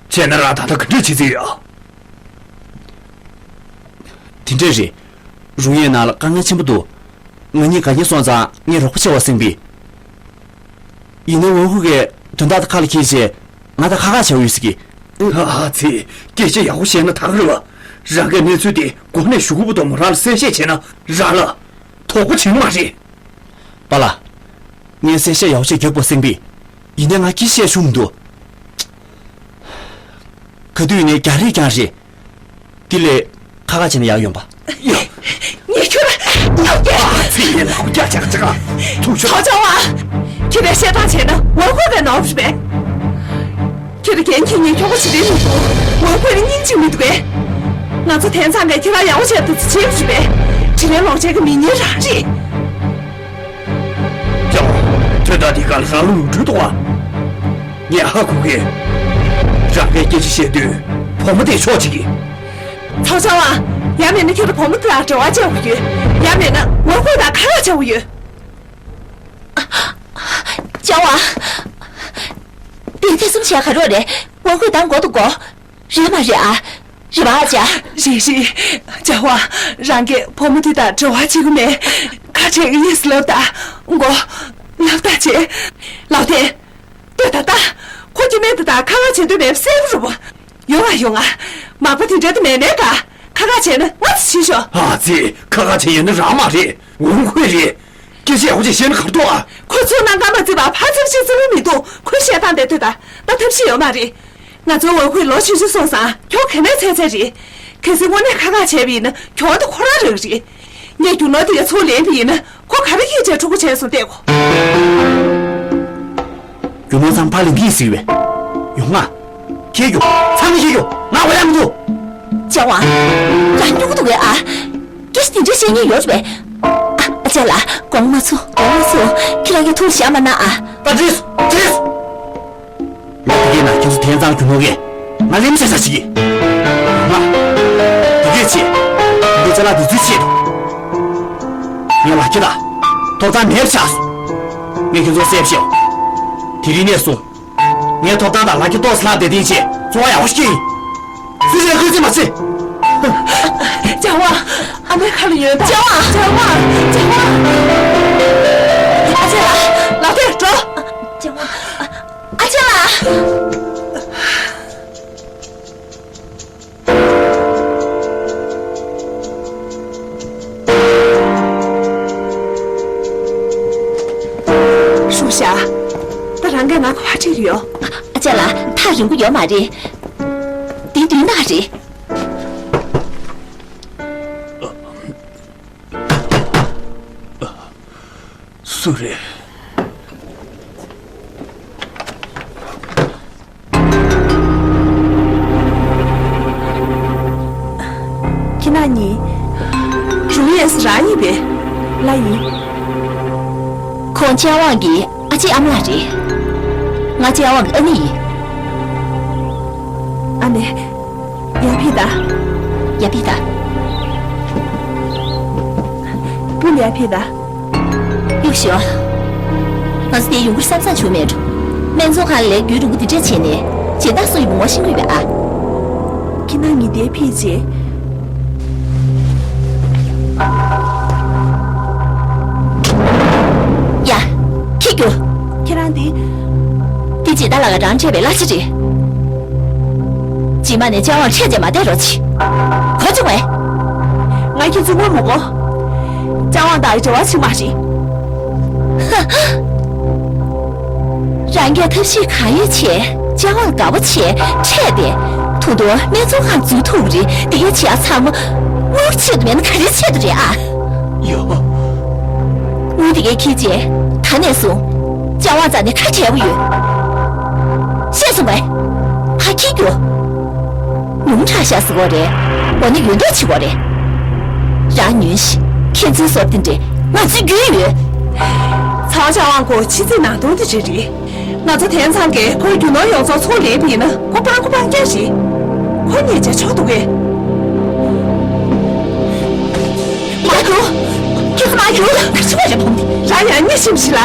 བྱས་ན་རང་ད་ལྟ་ག་འདྲས་བྱེད་རྩིས་ཡོད། དེ་འདྲས་རེད། རུང་ཡས་ནང་ལ་དཀའ་ངལ་ཆེན་པོ་འདུག་ང་གཉིས་དགའ་ཉེ་སོང་ཙང་ངས་རོགས་པ་བྱེད་པར་སེམས་པས། ཡིན་ནའི་ཝང་ཧུའེ་གིས་དོན་དག་དེ་ཁ་ལ་འཁྱེར་བྱས་ང་དང་ཁ་ཁ་བྱེད་པ་ཡོད་ཟེར་གི། ཨ་ཙི། སྐད་ཆ་ཡག་པོ་བཤད་ན་ད་ག་རེད་པ། རང་གིས་གནས་ཚུལ་དེ་མགོ་ནས་གཞུག་གུ་བར་དུ་མོ་རང་ལ་གསལ་བཤད་བྱས་ན་རང་ལ་དོགས་པ་བྱུང་མ་རེད། པཱ་ལགས། ངས་གསལ་བཤད་ཡག་པོ་ཞིག་རྒྱོབ་དགོས་སེམས་པས། ཡིན་ནའི་ང་སྐད་ཆ་བཤད་ཆོག་མི་འདུག་ག་དུས་ཡིན་ནའི་རྒྱག་རེས་རྐྱང་རེད། དེ་ལས་ཁ་ཁ་བྱས་ན་ཡག་ཡོང་པ། ཡ། ངས་ཁྱོད་ལ་ཡག་རྒྱག་ཨ་ཙི། ངས་ལག་རྒྱག་རྒྱག་རྒྱག་ཐུག་ཆོག་ཚའོ་ཅང་ཝང་། ཁྱེད་རང་བཤད་སྟངས་བྱས་ན་ཝང་ཧུའེ་གི་ནོར་བུ་རེད་པས། ཁྱེད་རང་འགན་འཁྱེར་ཉན་ཁྱོག་པོ་བྱེད་རིན་མི་འདུག་ཝང་ཧུའེ་ལ་སྙིང་རྗེ་མི་འདུག་གས། ང་ཚོ་དེང་སང་གི་ཁྱེད་རང་ཡག་པོ་བྱས་འདུག་ཚེ་བྱེད་རིན་པས། དྲིན་ལན་ལོག་འཇལ་གི་མི་ཉན་རང་རེད། ལྕམ། དོན་དག་འདི་ག་ལ་རང་ལ་ནོར་འཁྲུལ་འདུག་ག་ངས་ཧ་གོ་གི། རང་གིས་སྐད་ཆ་བཤད་དུས་བུ་མོ་དེ་ཕྱོགས་གཅིག་གི། ཚའོ་ཅང་ཝང་། ཡང་མིན་ན་ཁྱེད་ཚོ་བུ་མོ་དེ་ལ་འབྲེལ་བ་བཅད་དགོས་ཡོད། ཡང་མེད་ན་ཝང་ཧུའེ་དང་ཁ་ཁ་བྱ་བ་ཡོད། ཅང་ཝང་། དེ་ཐེ་ཚོམ་བྱས་ག་རེ་རེད། ཝང་ཧུའེ་དང་མགོ་དང་མགོ། རེད་མ་རེད་ཨ། རེད་པ་ཨ་ཅག་རེད་རེད། ཅང་ཝང་། རང་གིས་བུ་མོ་དེ་དང་འབྲེལ་བ་བྱེད་ཀྱི་མེད། ཁ་བྲལ་གྱི་ཡིན་ཟེར་ལབ་དང་། མགོ། ལབ་དང་བྱེད། ལགས་ཏེ། ལྟོས་དང་ལྟ། ཁོ་སྐྱེ་དམན་དེ་དང་ཁ་ཁ་བྱེད་འདོད་མེད་པ་གསལ་པོ་རེད་པ། ཡོང་ང་ཡོང་ང་། མག་པ་དེ་འདྲ་དེ་མེད་མེད་ག་ཁ་ཁ་བྱས་ན་ང་ཚོ་ཤི་ཤོག་ཨ་ཙི། ཁ་ཁ་བྱས་ཡོད་ན་རང་མ་རེད། ཝང་ཧུའེ་རེད། སྐད་ཆ་ཡག་པོ་ཅིག་བཤད་ན་ག་རེ་འདུག་ཨ། ཁོ་ཚོ་ནང་ཀ་མ་བརྩིས་པ་ཕར་ཚུར་ཤི་ཚུར་མི་འདུག་ཁོས་བཤད་སྟངས་དེ་ལྟོས་དང་། ད་ཐབས་ཤེས་ཡོད་མ་རེད། ང་ཚོའི་ཝང་ཧུའེ་ལོ་ཆུང་ཆུང་སོང་ཙང་གྱོང་ག་ནས་ཚད་ཚད་རེད། གལ་སྲིད་དངོས་གནས་ཁ་ཁ་བྱས་པ་ཡིན་ན་གྱོང་དེ་ཁོ་རང་རག་གི་རེད། ངས་རྒྱུ་ནོར་དེ་ཡ་ཚུར་ལེན་པ་ཡིན་ན་ཁོ་ག་རེ་ཡིད་ཆེས་འཁྲུག་པོ་བྱས་སོང་བལྟས་གོ། རྒྱུ་ནོར་ཚང་ཕར་ལེན་གྱི་ཟེར་བས། ཡོང་ང་། ཁྱེར་རྒྱུགས། ཚང་མ་ཁྱེར་རྒྱུགས། ང་འོ་ཡ་མི་འདུག་ཅང་ཝང་། རང་སྨྱོ་གི་འདུག་གས་ཨ། སྐད་ཆ་དེ་འདྲ་བཤད་མཁན་ཡོད་རེད་པས། ཨ། ཨ་ཅག་ལགས། དགོངས་མ་ཚོམ། དགོངས་མ་ཚོམ། ཁྱེད་རང་གིས་ཐུགས་བཞག་མ་གནང་ཨ། པ་ཏྲིས། ཏྲིས། ང་དེ་གས་ན་ཁྱེད་ཚོ་དེང་སང་རྒྱུ་ནོར་གས་ང་ལེན་བྱ་ས་ཞིག་གིས། ང་། དེ་གས་བྱེད། འདི་ཅ་ལག་འདི་ཚོའི་ཆེད་དུ། ངས་ལག་ཁྱེར་དང་། ཐོབ་ཐང་མེད་པ་ཆགས་སོང་། ངས་ཁྱེད་ཚོར་གསལ་པོ་བཤད། དེ་རིང་ནས་བཟུང་། ངའི་ཐོབ་ཐང་དང་ལག་ཁྱེར་ཏོག་ཙམ་ལྷག་བསྡད་དེ་བྱས་འཚོ་བ་ཡག་པོ་ཞིག་སྐྱེལ་ཡིན། སུས་ཀྱང་བཀོད་རྩིས་མ་བྱེད། ཅང་ཝང་། ཨ་མའི་ཁ་ལ་ཉོན་དང་། ཅང་ཝང་། ཅང་ཝང་། ཅང་ཝང་། ཨ་ཅེ་ལགས། ལག་ཐེངས་འགྲོ། ཅང་ཝང་། ཨ། ཨ་ཅེ་ལགས། ཧྲུའུ་ཞ། ད་རང་གིས་ང་ག་པར་ཁྲིད་ཡོང་། ཨ་ཅག་ལགས། ཐག་རིང་པོ་ཡོད་མ་རེད། འདི་མདུན་ནག་རེད། སུ་རེད། ཁྱེད་རྣམ་གཉིས། རུང་ཡས་རང་ཡིན་པས། ལགས་ཡིན། ཁོང་ཅང་ཝང་གི་ཨ་ཅེ་ཨ་མ་ལགས་རེད། ང་ཅང་ཝང་གི་ཨ་ནེ་ཡིན། ཨ་ནེ། ཡར་ཕེབས་དང་། ཡར་ཕེབས་དང་། སྤུན་ཡར་ཕེབས་དང་། གཡུག་ཞོག་ང་ཚོ་འདིར་ཡོང་གི་བསམ་བསམ་བྱུང་མེད་འགྲོ། སྨན་ཚོང་ཁང་ལས་རྒྱུན་རིང་པོ་འདི་འདྲ་བྱས་ནས་སྦྱིན་བདག་སུ་ཡིན་པ་ངོ་ཤེས་ཀྱི་ཡོད་པས་ཨ། ཁྱེད་རྣམ་གཉིས་འདིར་ཕེབས་རྗེས། ཡ། ཁྱེད་རྒྱུགས། ཁྱེད་རང་འདི། འདི་སྦྱིན་བདག་ལགས་ཀྱིས་རང་སྤྲད་པའི་གླ་ཆ་རེད། རྗེས་མ་ནས་ཅང་ཝང་ཁྲིད་བྱས་མ་བསྡད་རོགས་གྱིས། གོ་བྱུང་ངས། ང་ཁྱེད་ཚོ་ངོ་མ་གོ། ཅང་ཝང་དང་འབྲེལ་བ་བྱེད་མ་རེད། ཧ། རང་གིས་ཐབས་ཤེས་གང་ཡོད་བྱས་ཅང་ཝང་དགའ་པོ་བྱས་ཁྲིད་དེ། ད་དུང་སྨན་ཚོང་ཁང་འཛུགས་ཐུབ་ཀྱི་རེད། དེ་གས་བྱས་ཚང་མ་དངུལ་ཆེད་དུ་མེད་ན་ག་རེ་ཆེད་དུ་རེད་ཨ། ཡོ། དངུལ་དེ་གས་ཁྱེར་བྱས་ད་ནས་བཟུང་ཅང་ཝང་རྩ་ནས་ཁ་བྲལ་གྱི་ཡོད། ཤེས་སོང་ངས། ཕར་འཁྱེར་རྒྱུགས། ཉུང་དྲགས་ཤག་ཟེར་གྱི་རེད། འོ་ན་ཡོད་མདོག་བྱེད་དགོས་རེད། རང་ཉོན་ཞིག་ཁྱེད་ཚོའི་བཟོ་འདི་འདྲས་ང་ཚོའི་རྒྱུས་ཡོད། ཚ་བ་ཅང་ཝང་ཁོ་ཕྱི་ཚིག་ནང་དོན་དེ་འདྲ་རེད། ང་ཚོ་དེང་སང་གི་ཁོའི་རྒྱུ་ནོར་ཡོངས་རྫོགས་ཚུར་ལེན་པ་ཡིན་ན་ཁོ་སྤྲང་པོ་སྤྲང་རྐྱང་རེད། ཁོ་ཉེས་ཆད་ཆོག་འདུག་གས། མ་རྒྱུགས། ཁྱེད་ཚོ་མ་རྒྱུགས། ཁ་ཆུ་བ་རེ་ཕོམ་དེ། རང་ཡང་གཉིད་ཤིམ་ཤི་ལ།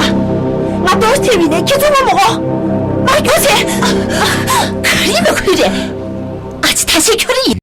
ང་ལྟོགས་ཐེབས་ཡིན་ནས་ཁྱེད་ཚོ་ངོ་མ་གོ། མ་རྒྱུགས་ཟེར། ག་རེ་ཡིན་པའི་ཁུལ་རེད། ཨ་ཅེ་ཐ་ཤལ་ཁྱོད་རང་ཡིན།